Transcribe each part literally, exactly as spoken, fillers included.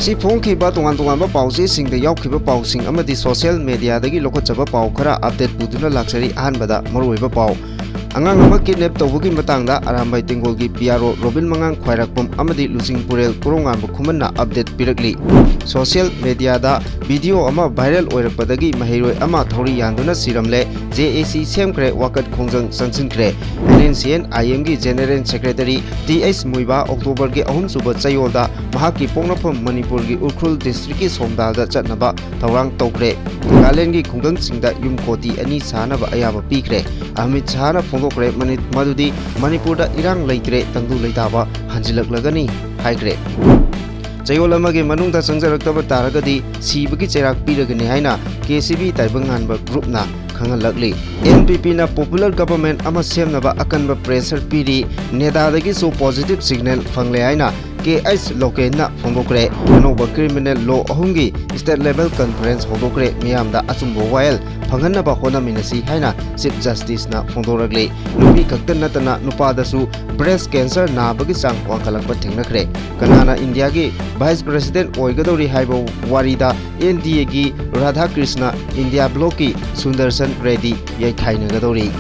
ꯁꯤ ꯐꯣꯡꯈꯤꯕ ꯇꯣꯉꯥꯟ ꯇꯣꯉꯥꯟꯕ ꯄꯥꯎꯆꯦꯁꯤꯡꯗ ꯌꯥꯎꯈꯤꯕ ꯄꯥꯎꯁꯤꯡ ꯑꯃꯗꯤ social mediaꯗꯒꯤ ꯂꯧꯈꯠꯆꯕ ꯄꯥꯎ ꯈꯔ update ꯄꯨꯗꯨꯅ ꯂꯥꯛꯆꯔꯤ꯫ ꯑꯍꯥꯟꯕꯗ ꯃꯔꯨꯑꯣꯏꯕ ꯄꯥꯎ꯫ ꯑꯉꯥꯡ ꯑꯃ kidnap ꯇꯧꯕꯒꯤ ꯃꯇꯥꯡꯗ ꯑꯔꯥꯝꯕꯥꯏ ꯇꯦꯡꯒꯣꯜꯒꯤ P R O ꯔꯣꯕꯤꯟ ꯃꯉꯥꯡ ꯈ꯭ꯋꯥꯏꯔꯥꯛꯄꯝ ꯑꯃꯗꯤ ꯂꯨꯆꯤꯡꯄꯨꯔꯦꯜ ꯀꯣꯔꯣꯉꯥꯟꯕ ꯈꯨꯃꯟꯅ update ꯄꯤꯔꯛꯂꯤ꯫ Social mediaꯗ video ꯑꯃ viral ꯑꯣꯏꯔꯛꯄꯗꯒꯤ ꯃꯍꯩꯔꯣꯏ ꯑꯃ ꯊꯧꯔꯤ ꯌꯥꯟꯗꯨꯅ ꯁꯤꯔꯝꯂꯦ꯫ J A C ꯁꯦꯝꯈ꯭ꯔꯦ, ꯋꯥꯀꯠ ꯈꯣꯡꯖꯪ ꯆꯪꯁꯤꯟꯈ꯭ꯔꯦ꯫ N C N I Mꯒꯤ General Secretary T H ꯃꯨꯏꯕꯥ Octoberꯒꯤ ꯑꯍꯨꯝꯁꯨꯕ ꯆꯌꯣꯜꯗ ꯃꯍꯥꯛꯀꯤ ꯄꯣꯛꯅꯐꯝ ꯃꯅꯤꯄꯨꯔꯒꯤ ꯎꯈ꯭ꯔꯨꯜ districtꯀꯤ ꯁꯣꯝꯗꯥꯜꯗ ꯆꯠꯅꯕ ꯊꯧꯔꯥꯡ ꯇꯧꯈ꯭ꯔꯦ꯫ ꯅꯥꯒꯥꯂꯦꯟꯒꯤ ꯈꯨꯡꯒꯪꯁꯤꯡꯗ ꯌꯨꯝ ꯀꯣꯇꯤ ꯑꯅꯤ ꯁꯥꯅꯕ ꯑꯌꯥꯕ ꯄꯤꯈ꯭ꯔꯦ꯫ ꯑꯃꯤꯠ ꯁꯥꯍꯅ ꯐꯣꯡꯗꯣꯛꯈ꯭ꯔꯦ, ꯃꯅꯤ-, ꯃꯗꯨꯗꯤ ꯃꯅꯤꯄꯨꯔꯗ ꯏꯔꯥꯡ ꯂꯩꯇ꯭ꯔꯦ, ꯇꯪꯗꯨ ꯂꯩꯇꯥꯕ ꯍꯟꯖꯤꯜꯂꯛꯂꯒꯅꯤ ꯍꯥꯏꯈ꯭ꯔꯦ꯫ ꯆꯌꯣꯜ ꯑꯃꯒꯤ ꯃꯅꯨꯡꯗ ꯆꯪꯖꯔꯛꯇꯕ ꯇꯥꯔꯒꯗꯤ ꯁꯤꯕꯒꯤ ꯆꯩꯔꯥꯛ ꯄꯤꯔꯒꯅꯤ ꯍꯥꯏꯅ K C B ꯇꯥꯏꯕꯪꯉꯥꯟꯕ groupꯅ ꯈꯪꯍꯜꯂꯛꯂꯤ꯫ N P Pꯅ popular government ꯑꯃ ꯁꯦꯝꯅꯕ ꯑꯀꯟꯕ pressure ꯄꯤꯔꯤ꯫ NEDAꯗꯒꯤꯁꯨ positive signal ꯐꯪꯂꯦ ꯍꯥꯏꯅ K H ꯂꯣꯀꯦꯟꯅ ꯐꯣꯡꯗꯣꯛꯈ꯭ꯔꯦ꯫ ꯑꯅꯧꯕ criminal law ꯑꯍꯨꯝꯒꯤ state level conference ꯍꯧꯗꯣꯛꯈ꯭ꯔꯦ꯫ ꯃꯤꯌꯥꯝꯗ ꯑꯆꯨꯝꯕ ꯋꯥꯌꯦꯜ ꯐꯪꯍꯟꯅꯕ ꯍꯣꯠꯅꯃꯤꯟꯅꯁꯤ ꯍꯥꯏꯅ Chief Justiceꯅ ꯐꯣꯡꯗꯣꯔꯛꯂꯤ꯫ ꯅꯨꯄꯤ ꯈꯛꯇ ꯅꯠꯇꯅ ꯅꯨꯄꯥꯗꯁꯨ breast cancer ꯅꯥꯕꯒꯤ ꯆꯥꯡ ꯋꯥꯡꯈꯠꯂꯛꯄ ꯊꯦꯡꯅꯈ꯭ꯔꯦ꯫ ꯀꯅꯥꯅ ꯏꯟꯗꯤꯌꯥꯒꯤ Vice President ꯑꯣꯏꯒꯗꯧꯔꯤ ꯍꯥꯏꯕ ꯋꯥꯔꯤꯗ N D Aꯒꯤ ꯔꯥꯙꯥꯀ꯭ꯔꯤꯁꯅ ꯏꯟꯗꯤꯌꯥ blockꯀꯤ ꯁꯨꯟꯗꯔꯁꯟ ꯔꯦꯗꯤ ꯌꯩꯈꯥꯏꯅꯒꯗꯧꯔꯤ꯫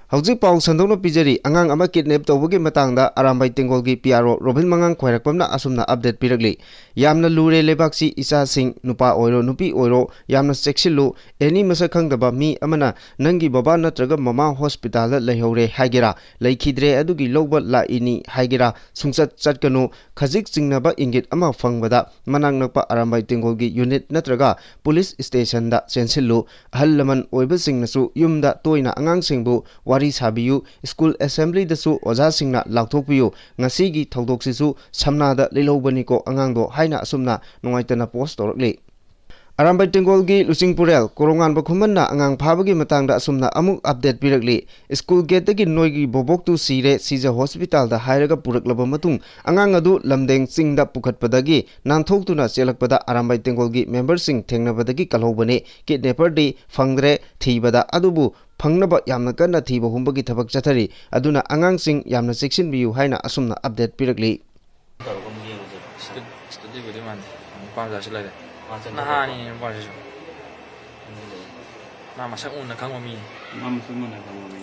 ꯍꯧꯖꯤꯛ ꯄꯥꯎ ꯁꯟꯗꯣꯛꯅ ꯄꯤꯖꯔꯤ꯫ ꯑꯉꯥꯡ ꯑꯃ kidnap ꯇꯧꯕꯒꯤ ꯃꯇꯥꯡꯗ ꯑꯔꯥꯝꯕꯥꯏ ꯇꯦꯡꯒꯣꯜꯒꯤ P R O ꯔꯣꯕꯤꯟ ꯃꯉꯥꯡ ꯈ꯭ꯋꯥꯏꯔꯥꯛꯄꯝꯅ ꯑꯁꯨꯝꯅ update ꯄꯤꯔꯛꯂꯤ꯫ ꯌꯥꯝꯅ ꯂꯨꯔꯦ ꯂꯩꯕꯥꯛꯁꯤ, ꯏꯆꯥꯁꯤꯡ, ꯅꯨꯄꯥ ꯑꯣꯏꯔꯣ ꯅꯨꯄꯤ ꯑꯣꯏꯔꯣ, ꯌꯥꯝꯅ ꯆꯦꯛꯁꯤꯜꯂꯨ꯫ Any ꯃꯁꯛ ꯈꯪꯗꯕ ꯃꯤ ꯑꯃꯅ "ꯅꯪꯒꯤ ꯕꯕꯥ ꯅꯠꯇ꯭ꯔꯒ ꯃꯃꯥ hospitalꯗ ꯂꯩꯍꯧꯔꯦ" ꯍꯥꯏꯒꯦꯔꯥ, "ꯂꯩꯈꯤꯗ꯭ꯔꯦ, ꯑꯗꯨꯒꯤ ꯂꯧꯕ ꯂꯥꯛꯏꯅꯤ" ꯍꯥꯏꯒꯦꯔꯥ, ꯁꯨꯡꯆꯠ ꯆꯠꯀꯅꯨ꯫ ꯈꯖꯤꯛ ꯆꯤꯡꯅꯕ ꯏꯪꯒꯤꯠ ꯑꯃ ꯐꯪꯕꯗ ꯃꯅꯥꯛ ꯅꯛꯄ ꯑꯔꯥꯝꯕꯥꯏ ꯇꯦꯡꯒꯣꯜꯒꯤ unit ꯅꯠꯇ꯭ꯔꯒ police stationꯗ ꯆꯦꯟꯁꯤꯜꯂꯨ꯫ ꯑꯍꯜ ꯂꯃꯟ ꯑꯣꯏꯕꯁꯤꯡꯅꯁꯨ ꯌꯨꯝꯗ ꯇꯣꯏꯅ ꯑꯉꯥꯡꯁꯤꯡꯕꯨ ꯋꯥꯔꯤ ꯁꯥꯕꯤꯌꯨ꯫ School assemblyꯗꯁꯨ ꯑꯣꯖꯥꯁꯤꯡꯅ ꯂꯥꯎꯊꯣꯛꯄꯤꯌꯨ, "ꯉꯁꯤꯒꯤ ꯊꯧꯗꯣꯛꯁꯤꯁꯨ ꯁꯝꯅꯥꯗ ꯂꯤꯠꯍꯧꯕꯅꯤꯀꯣ ꯑꯉꯥꯡꯗꯣ" ꯍꯥꯏꯅ ꯑꯁꯨꯝꯅ ꯅꯨꯡꯉꯥꯏꯇꯅ post ꯇꯧꯔꯛꯂꯤ꯫ ꯑꯔꯥꯝꯕꯥꯏ ꯇꯦꯡꯒꯣꯜꯒꯤ ꯂꯨꯆꯤꯡꯄꯨꯔꯦꯜ ꯀꯣꯔꯣꯉꯥꯟꯕ ꯈꯨꯃꯟꯅ ꯑꯉꯥꯡ ꯐꯥꯕꯒꯤ ꯃꯇꯥꯡꯗ ꯑꯁꯨꯝꯅ ꯑꯃꯨꯛ update ꯄꯤꯔꯛꯂꯤ꯫ ꯁ꯭ꯀꯨꯜ ꯒꯦꯠꯇꯒꯤ "ꯅꯣꯏꯒꯤ ꯕꯣꯕꯣꯛꯇꯨ ꯁꯤꯔꯦ, ꯁꯤꯖ ꯍꯣꯁꯄꯤꯇꯥꯜꯗ" ꯍꯥꯏꯔꯒ ꯄꯨꯔꯛꯂꯕ ꯃꯇꯨꯡ, ꯑꯉꯥꯡ ꯑꯗꯨ ꯂꯝꯗꯦꯡ ꯆꯤꯡꯗ ꯄꯨꯈꯠꯄꯗꯒꯤ ꯅꯥꯟꯊꯣꯛꯇꯨꯅ ꯆꯦꯜꯂꯛꯄꯗ ꯑꯔꯥꯝꯕꯥꯏ ꯇꯦꯡꯒꯣꯜꯒꯤ ꯃꯦꯝꯕꯔꯁꯤꯡ ꯊꯦꯡꯅꯕꯗꯒꯤ ꯀꯜꯍꯧꯕꯅꯤ꯫ Kidnapperꯗꯤ ꯐꯪꯗ꯭ꯔꯦ, ꯊꯤꯕꯗ ꯑꯗꯨꯕꯨ ꯐꯪꯅꯕ ꯌꯥꯝꯅ ꯀꯟꯅ ꯊꯤꯕ ꯍꯨꯝꯕꯒꯤ ꯊꯕꯛ ꯆꯠꯊꯔꯤ꯫ ꯑꯗꯨꯅ ꯑꯉꯥꯡꯁꯤꯡ ꯌꯥꯝꯅ ꯆꯦꯛꯁꯤꯟꯕꯤꯌꯨ ꯍꯥꯏꯅ ꯑꯁꯨꯝꯅ update ꯄꯤꯔꯛꯂꯤ꯫ ꯇꯧꯔꯒ ꯑꯃꯨꯛ ꯌꯦꯡꯉꯨꯁꯦꯕ꯫ ꯁꯤꯗ-, ꯁꯤꯗꯗꯤꯕꯨꯗꯤ ꯃꯥꯟꯗꯦ꯫ ꯅꯨꯄꯥ ꯃꯆꯥꯁꯨ ꯂꯩꯔꯦ꯫ ꯃꯥ ꯆꯪꯗꯕ ꯅꯍꯥꯅꯤ ꯅꯨꯄꯥꯁꯤꯁꯨ꯫ ꯆꯪꯁꯤꯜꯂꯛꯑꯦ꯫ ꯃꯥ ꯃꯁꯛ ꯃꯨꯟꯅ ꯈꯪꯕ ꯃꯤꯅꯤ꯫ ꯃꯥ ꯃꯁꯛ ꯃꯨꯟꯅ ꯈꯪꯕ ꯃꯤ꯫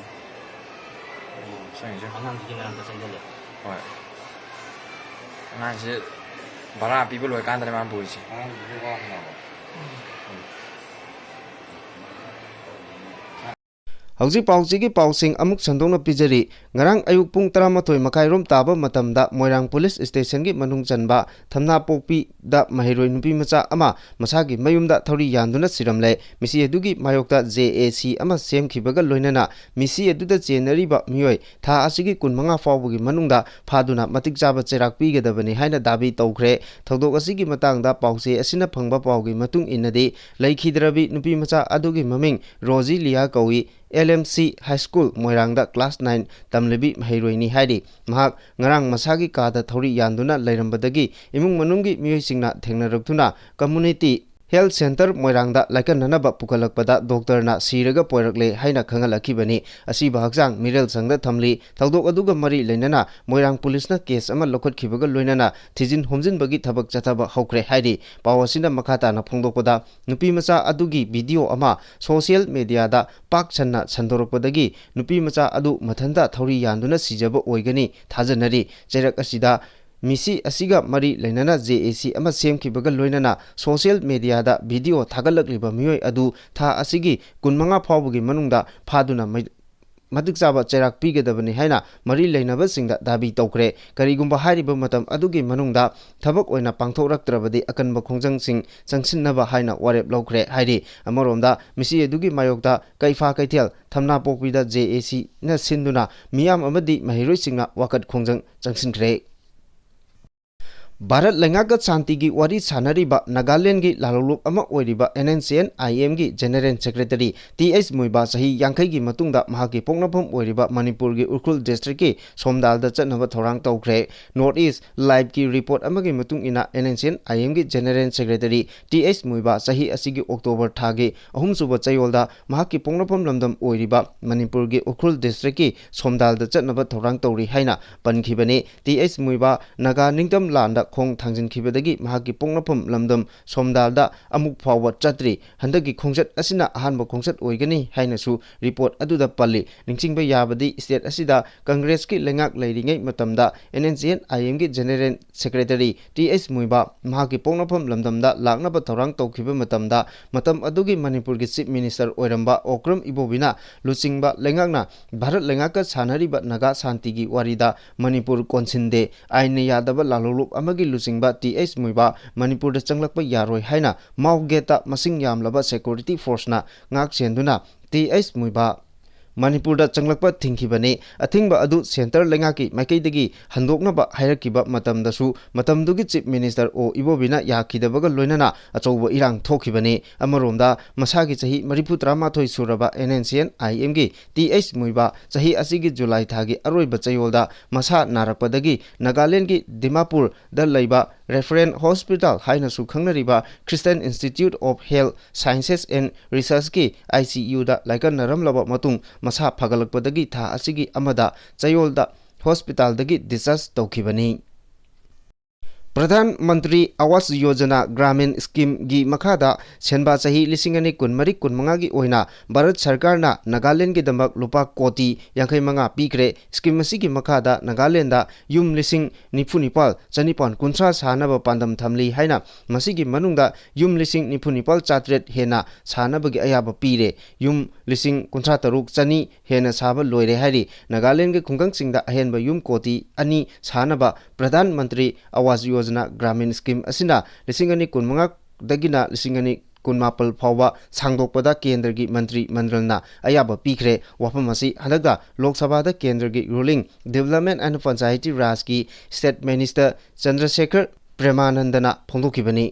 ꯆꯪꯉꯤꯁꯦ꯫ ꯑꯉꯥꯡꯁꯤꯒꯤ ꯃꯅꯥꯛꯇ ꯆꯪꯁꯤꯜꯂꯦ꯫ ꯍꯣꯏ꯫ ꯑꯉꯥꯡꯁꯦ ꯚꯔꯥ ꯄꯤꯕ ꯂꯣꯏꯀꯥꯟꯗꯅꯦ ꯃꯥꯅ ꯄꯨꯔꯤꯁꯦ꯫ ꯑꯉꯥꯡꯁꯤꯁꯨ ꯋꯥ ꯉꯥꯡꯕ꯫ ꯍꯧꯖꯤꯛ ꯄꯥꯎꯆꯦꯒꯤ ꯄꯥꯎꯁꯤꯡ ꯑꯃꯨꯛ ꯁꯟꯗꯣꯛꯅ ꯄꯤꯖꯔꯤ꯫ ꯉꯔꯥꯡ ꯑꯌꯨꯛ ꯄꯨꯡ ꯇꯔꯥꯃꯥꯊꯣꯏ ꯃꯈꯥꯏꯔꯣꯝ ꯇꯥꯕ ꯃꯇꯝꯗ ꯃꯣꯏꯔꯥꯡ ꯄꯨꯂꯤꯁ ꯁ꯭ꯇꯦꯁꯟꯒꯤ ꯃꯅꯨꯡ ꯆꯟꯕ ꯊꯝꯅꯥꯄꯣꯛꯄꯤꯗ ꯃꯍꯩꯔꯣꯏ ꯅꯨꯄꯤ ꯃꯆꯥ ꯑꯃ ꯃꯁꯥꯒꯤ ꯃꯌꯨꯝꯗ ꯊꯧꯔꯤ ꯌꯥꯟꯗꯨꯅ ꯁꯤꯔꯝꯂꯦ꯫ ꯃꯤꯁꯤ ꯑꯗꯨꯒꯤ ꯃꯥꯌꯣꯛꯇ J A C ꯑꯃ ꯁꯦꯝꯈꯤꯕꯒ ꯂꯣꯏꯅꯅ ꯃꯤꯁꯤ ꯑꯗꯨꯗ ꯆꯦꯟꯅꯔꯤꯕ ꯃꯤꯑꯣꯏ ꯊꯥ ꯑꯁꯤꯒꯤ ꯀꯨꯟꯃꯉꯥ ꯐꯥꯎꯕꯒꯤ ꯃꯅꯨꯡꯗ ꯐꯥꯗꯨꯅ ꯃꯇꯤꯛ ꯆꯥꯕ ꯆꯩꯔꯥꯛ ꯄꯤꯒꯗꯕꯅꯤ ꯍꯥꯏꯅ ꯗꯥꯕꯤ ꯇꯧꯈ꯭ꯔꯦ꯫ ꯊꯧꯗꯣꯛ ꯑꯁꯤꯒꯤ ꯃꯇꯥꯡꯗ ꯄꯥꯎꯆꯦ ꯑꯁꯤꯅ ꯐꯪꯕ ꯄꯥꯎꯒꯤ ꯃꯇꯨꯡ ꯏꯟꯅꯗꯤ, ꯂꯩꯈꯤꯗ꯭ꯔꯕꯤ ꯅꯨꯄꯤ ꯃꯆꯥ ꯑꯗꯨꯒꯤ ꯃꯃꯤꯡ ꯔꯣꯖꯤ ꯂꯤꯌꯥ ꯀꯧꯏ꯫ L M C High School ꯃꯣꯏꯔꯥꯡꯗ class nine ꯇꯝꯂꯤꯕꯤ ꯃꯍꯩꯔꯣꯏꯅꯤ ꯍꯥꯏꯔꯤ꯫ ꯃꯍꯥꯛ ꯉꯔꯥꯡ ꯃꯁꯥꯒꯤ ꯀꯥꯗ ꯊꯧꯔꯤ ꯌꯥꯟꯗꯨꯅ ꯂꯩꯔꯝꯕꯗꯒꯤ ꯏꯃꯨꯡ ꯃꯅꯨꯡꯒꯤ ꯃꯤꯑꯣꯏꯁꯤꯡꯅ ꯊꯦꯡꯅꯔꯛꯇꯨꯅ community health center ꯃꯣꯏꯔꯥꯡꯗ ꯂꯥꯏꯀꯠꯅꯅꯕ ꯄꯨꯈꯠꯂꯛꯄꯗ ꯗꯣꯛꯇꯔꯅ ꯁꯤꯔꯒ ꯄꯣꯏꯔꯛꯂꯦ ꯍꯥꯏꯅ ꯈꯪꯍꯜꯂꯛꯈꯤꯕꯅꯤ꯫ ꯑꯁꯤꯕ ꯍꯛꯆꯥꯡ ꯃꯤꯔꯦꯜ ꯁꯪꯗ ꯊꯝꯂꯤ꯫ ꯊꯧꯗꯣꯛ ꯑꯗꯨꯒ ꯃꯔꯤ ꯂꯩꯅꯅ ꯃꯣꯏꯔꯥꯡ ꯄꯨꯂꯤꯁꯅ case ꯑꯃ ꯂꯧꯈꯠꯈꯤꯕꯒ ꯂꯣꯏꯅꯅ ꯊꯤꯖꯤꯟ ꯍꯨꯝꯖꯤꯟꯕꯒꯤ ꯊꯕꯛ ꯆꯠꯊꯕ ꯍꯧꯈ꯭ꯔꯦ ꯍꯥꯏꯔꯤ꯫ ꯄꯥꯎ ꯑꯁꯤꯅ ꯃꯈꯥ ꯇꯥꯅ ꯐꯣꯡꯗꯣꯛꯄꯗ, ꯅꯨꯄꯤ ꯃꯆꯥ ꯑꯗꯨꯒꯤ video ꯑꯃ social mediaꯗ ꯄꯥꯛ ꯁꯟꯅ ꯁꯟꯗꯣꯔꯛꯄꯗꯒꯤ ꯅꯨꯄꯤ ꯃꯆꯥ ꯑꯗꯨ ꯃꯊꯟꯇ ꯊꯧꯔꯤ ꯌꯥꯟꯗꯨꯅ ꯁꯤꯖꯕ ꯑꯣꯏꯒꯅꯤ ꯊꯥꯖꯅꯔꯤ꯫ ꯆꯩꯔꯛ ꯑꯁꯤꯗ ꯃꯤꯁꯤ ꯑꯁꯤꯒ ꯃꯔꯤ ꯂꯩꯅꯅ J A C ꯑꯃ ꯁꯦꯝꯈꯤꯕꯒ ꯂꯣꯏꯅꯅ social mediaꯗ video ꯊꯥꯒꯠꯂꯛꯂꯤꯕ ꯃꯤꯑꯣꯏ ꯑꯗꯨ ꯊꯥ ꯑꯁꯤꯒꯤ ꯀꯨꯟꯃꯉꯥ ꯐꯥꯎꯕꯒꯤ ꯃꯅꯨꯡꯗ ꯐꯥꯗꯨꯅ ꯃꯩ-, ꯃꯇꯤꯛ ꯆꯥꯕ ꯆꯩꯔꯥꯛ ꯄꯤꯒꯗꯕꯅꯤ ꯍꯥꯏꯅ ꯃꯔꯤ ꯂꯩꯅꯕꯁꯤꯡꯗ ꯗꯥꯕꯤ ꯇꯧꯈ꯭ꯔꯦ꯫ ꯀꯔꯤꯒꯨꯝꯕ ꯍꯥꯏꯔꯤꯕ ꯃꯇꯝ ꯑꯗꯨꯒꯤ ꯃꯅꯨꯡꯗ ꯊꯕꯛ ꯑꯣꯏꯅ ꯄꯥꯡꯊꯣꯛꯂꯛꯇ꯭ꯔꯕꯗꯤ ꯑꯀꯟꯕ ꯈꯣꯡꯖꯪꯁꯤꯡ ꯆꯪꯁꯤꯟꯅꯕ ꯍꯥꯏꯅ ꯋꯥꯔꯦꯞ ꯂꯧꯈ꯭ꯔꯦ ꯍꯥꯏꯔꯤ꯫ ꯑꯃꯔꯣꯝꯗ ꯃꯤꯁꯤ ꯑꯗꯨꯒꯤ ꯃꯥꯌꯣꯛꯇ ꯀꯩꯐꯥ ꯀꯩꯊꯦꯜ ꯊꯝꯅꯥꯄꯣꯛꯄꯤꯗ J A Cꯅ ꯁꯤꯟꯗꯨꯅ ꯃꯤꯌꯥꯝ ꯑꯃꯗꯤ ꯃꯍꯩꯔꯣꯏꯁꯤꯡꯅ ꯋꯥꯀꯠ ꯈꯣꯡꯖꯪ ꯆꯪꯁꯤꯟꯈ꯭ꯔꯦ꯫ ꯚꯥꯔꯠ ꯂꯩꯉꯥꯛꯀ ꯁꯥꯟꯇꯤꯒꯤ ꯋꯥꯔꯤ ꯁꯥꯟꯅꯔꯤꯕ ꯅꯥꯒꯥꯂꯦꯟꯒꯤ ꯂꯥꯂꯣꯡꯂꯨꯞ ꯑꯃ ꯑꯣꯏꯔꯤꯕ ꯑꯦꯟ ꯑꯦꯟ ꯁꯤ ꯑꯦꯟ ꯑꯥꯏ ꯑꯦꯝꯒꯤ ꯖꯦꯅꯦꯔꯦꯜ ꯁꯦꯀ꯭ꯔꯦꯇꯔꯤ ꯇꯤ ꯑꯩꯆ ꯃꯨꯏꯕꯥ ꯆꯍꯤ ꯌꯥꯡꯈꯩꯒꯤ ꯃꯇꯨꯡꯗ ꯃꯍꯥꯛꯀꯤ ꯄꯣꯛꯅꯐꯝ ꯑꯣꯏꯔꯤꯕ ꯃꯅꯤꯄꯨꯔꯒꯤ ꯎꯈ꯭ꯔꯨꯜ ꯗꯤꯁꯇ꯭ꯔꯤꯛꯀꯤ ꯁꯣꯝꯗꯥꯜꯗ ꯆꯠꯅꯕ ꯊꯧꯔꯥꯡ ꯇꯧꯈ꯭ꯔꯦ꯫ ꯅꯣꯔꯠ ꯏꯁ ꯂꯥꯏꯚꯀꯤ ꯔꯤꯄꯣꯔꯠ ꯑꯃꯒꯤ ꯃꯇꯨꯡ ꯏꯟꯅ, ꯑꯦꯟ ꯑꯦꯟ ꯁꯤ ꯑꯦꯟ ꯑꯥꯏ ꯑꯦꯝꯒꯤ ꯖꯦꯅꯦꯔꯦꯜ ꯁꯦꯀ꯭ꯔꯦꯇꯔꯤ ꯇꯤ ꯑꯩꯆ ꯃꯨꯏꯕꯥ ꯆꯍꯤ ꯑꯁꯤꯒꯤ ꯑꯣꯛꯇꯣꯕꯔ ꯊꯥꯒꯤ ꯑꯍꯨꯝꯁꯨꯕ ꯆꯌꯣꯜꯗ ꯃꯍꯥꯛꯀꯤ ꯄꯣꯛꯅꯐꯝ ꯂꯝꯗꯝ ꯑꯣꯏꯔꯤꯕ ꯃꯅꯤꯄꯨꯔꯒꯤ ꯎꯈ꯭ꯔꯨꯜ ꯗꯤꯁꯇ꯭ꯔꯤꯛꯀꯤ ꯁꯣꯝꯗꯥꯜꯗ ꯆꯠꯅꯕ ꯊꯧꯔꯥꯡ ꯇꯧꯔꯤ ꯍꯥꯏꯅ ꯄꯟꯈꯤꯕꯅꯤ꯫ ꯇꯤ ꯑꯩꯆ ꯃꯨꯏꯕꯥ ꯅꯥꯒꯥ ꯅꯤꯡꯇꯝ ꯂꯥꯟꯗ ꯈꯣꯡ ꯊꯥꯡꯖꯤꯟꯈꯤꯕꯗꯒꯤ ꯃꯍꯥꯛꯀꯤ ꯄꯣꯛꯅꯐꯝ ꯂꯝꯗꯝ ꯁꯣꯝꯗꯥꯜꯗ ꯑꯃꯨꯛ ꯐꯥꯎꯕ ꯆꯠꯇ꯭ꯔꯤ꯫ ꯍꯟꯗꯛꯀꯤ ꯈꯣꯡꯆꯠ ꯑꯁꯤꯅ ꯑꯍꯥꯟꯕ ꯈꯣꯡꯆꯠ ꯑꯣꯏꯒꯅꯤ ꯍꯥꯏꯅꯁꯨ ꯔꯤꯄꯣꯔꯠ ꯑꯗꯨꯗ ꯄꯜꯂꯤ꯫ ꯅꯤꯡꯁꯤꯡꯕ ꯌꯥꯕꯗꯤ, ꯁ꯭ꯇꯦꯠ ꯑꯁꯤꯗ ꯀꯪꯒ꯭ꯔꯦꯁꯀꯤ ꯂꯩꯉꯥꯛ ꯂꯩꯔꯤꯉꯩ ꯃꯇꯝꯗ ꯑꯦꯟ ꯑꯦꯟ ꯁꯤ ꯑꯦꯟ ꯑꯥꯏ ꯑꯦꯝꯒꯤ ꯖꯦꯅꯦꯔꯦꯜ ꯁꯦꯀ꯭ꯔꯦꯇꯔꯤ ꯇꯤ ꯑꯩꯆ ꯃꯨꯏꯕꯥ ꯃꯍꯥꯛꯀꯤ ꯄꯣꯛꯅꯐꯝ ꯂꯝꯗꯝꯗ ꯂꯥꯛꯅꯕ ꯊꯧꯔꯥꯡ ꯇꯧꯈꯤꯕ ꯃꯇꯝꯗ, ꯃꯇꯝ ꯑꯗꯨꯒꯤ ꯃꯅꯤꯄꯨꯔꯒꯤ ꯆꯤꯐ ꯃꯤꯅꯤꯁꯇꯔ ꯑꯣꯏꯔꯝꯕ ꯑꯣꯀ꯭ꯔꯝ ꯏꯕꯣꯕꯤꯅ ꯂꯨꯆꯤꯡꯕ ꯂꯩꯉꯥꯛꯅ ꯚꯥꯔꯠ ꯂꯩꯉꯥꯛꯀ ꯁꯥꯟꯅꯔꯤꯕ ꯅꯥꯒꯥ ꯁꯥꯟꯇꯤꯒꯤ ꯋꯥꯔꯤꯗ ꯃꯅꯤꯄꯨꯔ ꯀꯣꯟꯁꯤꯟꯗꯦ, ꯑꯥꯏꯟꯅ ꯌꯥꯗꯕ ꯂꯥꯂꯣꯡꯂꯨꯞ ꯑꯃꯒꯤ ꯂꯨꯆꯤꯡꯕ ꯇꯤ ꯑꯩꯆ ꯃꯨꯏꯕꯥ ꯃꯅꯤꯄꯨꯔꯗ ꯆꯪꯂꯛꯄ ꯌꯥꯔꯣꯏ ꯍꯥꯏꯅ ꯃꯥꯎ ꯒꯦꯠꯇ ꯃꯁꯤꯡ ꯌꯥꯝꯂꯕ ꯁꯦꯀ꯭ꯌꯨꯔꯤꯇꯤ ꯐꯣꯔꯁꯅ ꯉꯥꯛ ꯁꯦꯟꯗꯨꯅ ꯇꯤ ꯑꯩꯆ ꯃꯨꯏꯕꯥ ꯃꯅꯤꯄꯨꯔꯗ ꯆꯪꯂꯛꯄ ꯊꯤꯡꯈꯤꯕꯅꯤ꯫ ꯑꯊꯤꯡꯕ ꯑꯗꯨ ꯁꯦꯟꯇꯔ ꯂꯩꯉꯥꯛꯀꯤ ꯃꯥꯏꯀꯩꯗꯒꯤ ꯍꯟꯗꯣꯛꯅꯕ ꯍꯥꯏꯔꯛꯈꯤꯕ ꯃꯇꯝꯗꯁꯨ ꯃꯇꯝꯗꯨꯒꯤ ꯆꯤꯐ ꯃꯤꯅꯤꯁꯇꯔ ꯑꯣ ꯏꯕꯣꯕꯤꯅ ꯌꯥꯈꯤꯗꯕꯒ ꯂꯣꯏꯅꯅ ꯑꯆꯧꯕ ꯏꯔꯥꯡ ꯊꯣꯛꯈꯤꯕꯅꯤ꯫ ꯑꯃꯔꯣꯝꯗ, ꯃꯁꯥꯒꯤ ꯆꯍꯤ ꯃꯔꯤꯐꯨ ꯇꯔꯥꯃꯥꯊꯣꯏ ꯁꯨꯔꯕ ꯑꯦꯟ ꯑꯦꯟ ꯁꯤ ꯑꯦꯟ ꯑꯥꯏ ꯑꯦꯝꯒꯤ ꯇꯤ ꯑꯩꯆ ꯃꯨꯏꯕꯥ ꯆꯍꯤ ꯑꯁꯤꯒꯤ ꯖꯨꯂꯥꯏ ꯊꯥꯒꯤ ꯑꯔꯣꯏꯕ ꯆꯌꯣꯜꯗ ꯃꯁꯥ ꯅꯥꯔꯛꯄꯗꯒꯤ ꯅꯥꯒꯥꯂꯦꯟꯒꯤ ꯗꯤꯃꯥꯄꯨꯔꯗ ꯂꯩꯕ ꯔꯦꯐꯔꯦꯟ ꯍꯣꯁꯄꯤꯇꯥꯜ ꯍꯥꯏꯅꯁꯨ ꯈꯪꯅꯔꯤꯕ Christian Institute of Health Sciences and Researchꯀꯤ I C ꯌꯨꯗ ꯂꯥꯏꯀꯠꯅꯔꯝꯂꯕ ꯃꯇꯨꯡ, ꯃꯁꯥ ꯐꯒꯠꯂꯛꯄꯗꯒꯤ ꯊꯥ ꯑꯁꯤꯒꯤ ꯑꯃꯗ ꯆꯌꯣꯜꯗ ꯍꯣꯁꯄꯤꯇꯥꯜꯗꯒꯤ ꯗꯤꯁꯆꯥꯔꯖ ꯇꯧꯈꯤꯕꯅꯤ꯫ ꯄ꯭ꯔꯙꯥꯟ ꯃꯟꯇ꯭ꯔꯤ ꯑꯋꯥꯁ ꯌꯣꯖꯅꯥ ꯒ꯭ꯔꯥꯃꯤꯟ ꯁ꯭ꯀꯤꯝꯒꯤ ꯃꯈꯥꯗ ꯁꯦꯟꯕꯥ ꯆꯍꯤ ꯂꯤꯁꯤꯡ ꯑꯅꯤ ꯀꯨꯟꯃꯔꯤ ꯀꯨꯟꯃꯉꯥꯒꯤ ꯑꯣꯏꯅ ꯚꯥꯔꯠ ꯁꯔꯀꯥꯔꯅ ꯅꯥꯒꯥꯂꯦꯟꯒꯤꯗꯃꯛ ꯂꯨꯄꯥ ꯀꯣꯇꯤ ꯌꯥꯡꯈꯩ ꯃꯉꯥ ꯄꯤꯈ꯭ꯔꯦ꯫ ꯁ꯭ꯀꯤꯝ ꯑꯁꯤꯒꯤ ꯃꯈꯥꯗ ꯅꯥꯒꯥꯂꯦꯟꯗ ꯌꯨꯝ ꯂꯤꯁꯤꯡ ꯅꯤꯐꯨ ꯅꯤꯄꯥꯜ ꯆꯅꯤꯄꯥꯟ ꯀꯨꯟꯊ꯭ꯔꯥ ꯁꯥꯅꯕ ꯄꯥꯟꯗꯝ ꯊꯝꯂꯤ ꯍꯥꯏꯅ, ꯃꯁꯤꯒꯤ ꯃꯅꯨꯡꯗ ꯌꯨꯝ ꯂꯤꯁꯤꯡ ꯅꯤꯐꯨ ꯅꯤꯄꯥꯜ ꯆꯥꯇ꯭ꯔꯦꯠ ꯍꯦꯟꯅ ꯁꯥꯅꯕꯒꯤ ꯑꯌꯥꯕ ꯄꯤꯔꯦ꯫ ꯌꯨꯝ ꯂꯤꯁꯤꯡ ꯀꯨꯟꯊ꯭ꯔꯥ ꯇꯔꯨꯛ ꯆꯅꯤ ꯍꯦꯟꯅ ꯁꯥꯕ ꯂꯣꯏꯔꯦ ꯍꯥꯏꯔꯤ꯫ ꯅꯥꯒꯥꯂꯦꯟꯒꯤ ꯈꯨꯡꯒꯪꯁꯤꯡꯗ ꯑꯍꯦꯟꯕ ꯌꯨꯝ ꯀꯣꯇꯤ ꯑꯅꯤ ꯁꯥꯅꯕ ꯄ꯭ꯔꯙꯥꯟ ꯃꯟꯇ꯭ꯔꯤ ꯑꯋꯥꯁ ꯌꯣꯖꯅꯥ ꯒ꯭ꯔꯥꯃꯤꯟ ꯁ꯭ꯀꯤꯝ ꯑꯁꯤꯅ ꯂꯤꯁꯤꯡ ꯑꯅꯤ ꯀꯨꯟꯃꯉꯥꯗꯒꯤꯅ ꯂꯤꯁꯤꯡ ꯑꯅꯤ ꯀꯨꯟꯃꯥꯄꯜ ꯐꯥꯎꯕ ꯁꯥꯡꯗꯣꯛꯄꯗ ꯀꯦꯟꯗ꯭ꯔꯒꯤ ꯃꯟꯇ꯭ꯔꯤ ꯃꯟꯗꯜꯅ ꯑꯌꯥꯕ ꯄꯤꯈ꯭ꯔꯦ꯫ ꯋꯥꯐꯝ ꯑꯁꯤ ꯍꯟꯗꯛꯇ ꯂꯣꯛ ꯁꯚꯥꯗ ꯀꯦꯟꯗ꯭ꯔꯒꯤ Ruling, Development and Panchayati Rajꯀꯤ State Minister ꯆꯟꯗ꯭ꯔꯁꯦꯈꯔ ꯄ꯭ꯔꯦꯃꯥꯅꯟꯗꯅ ꯐꯣꯡꯗꯣꯛꯈꯤꯕꯅꯤ꯫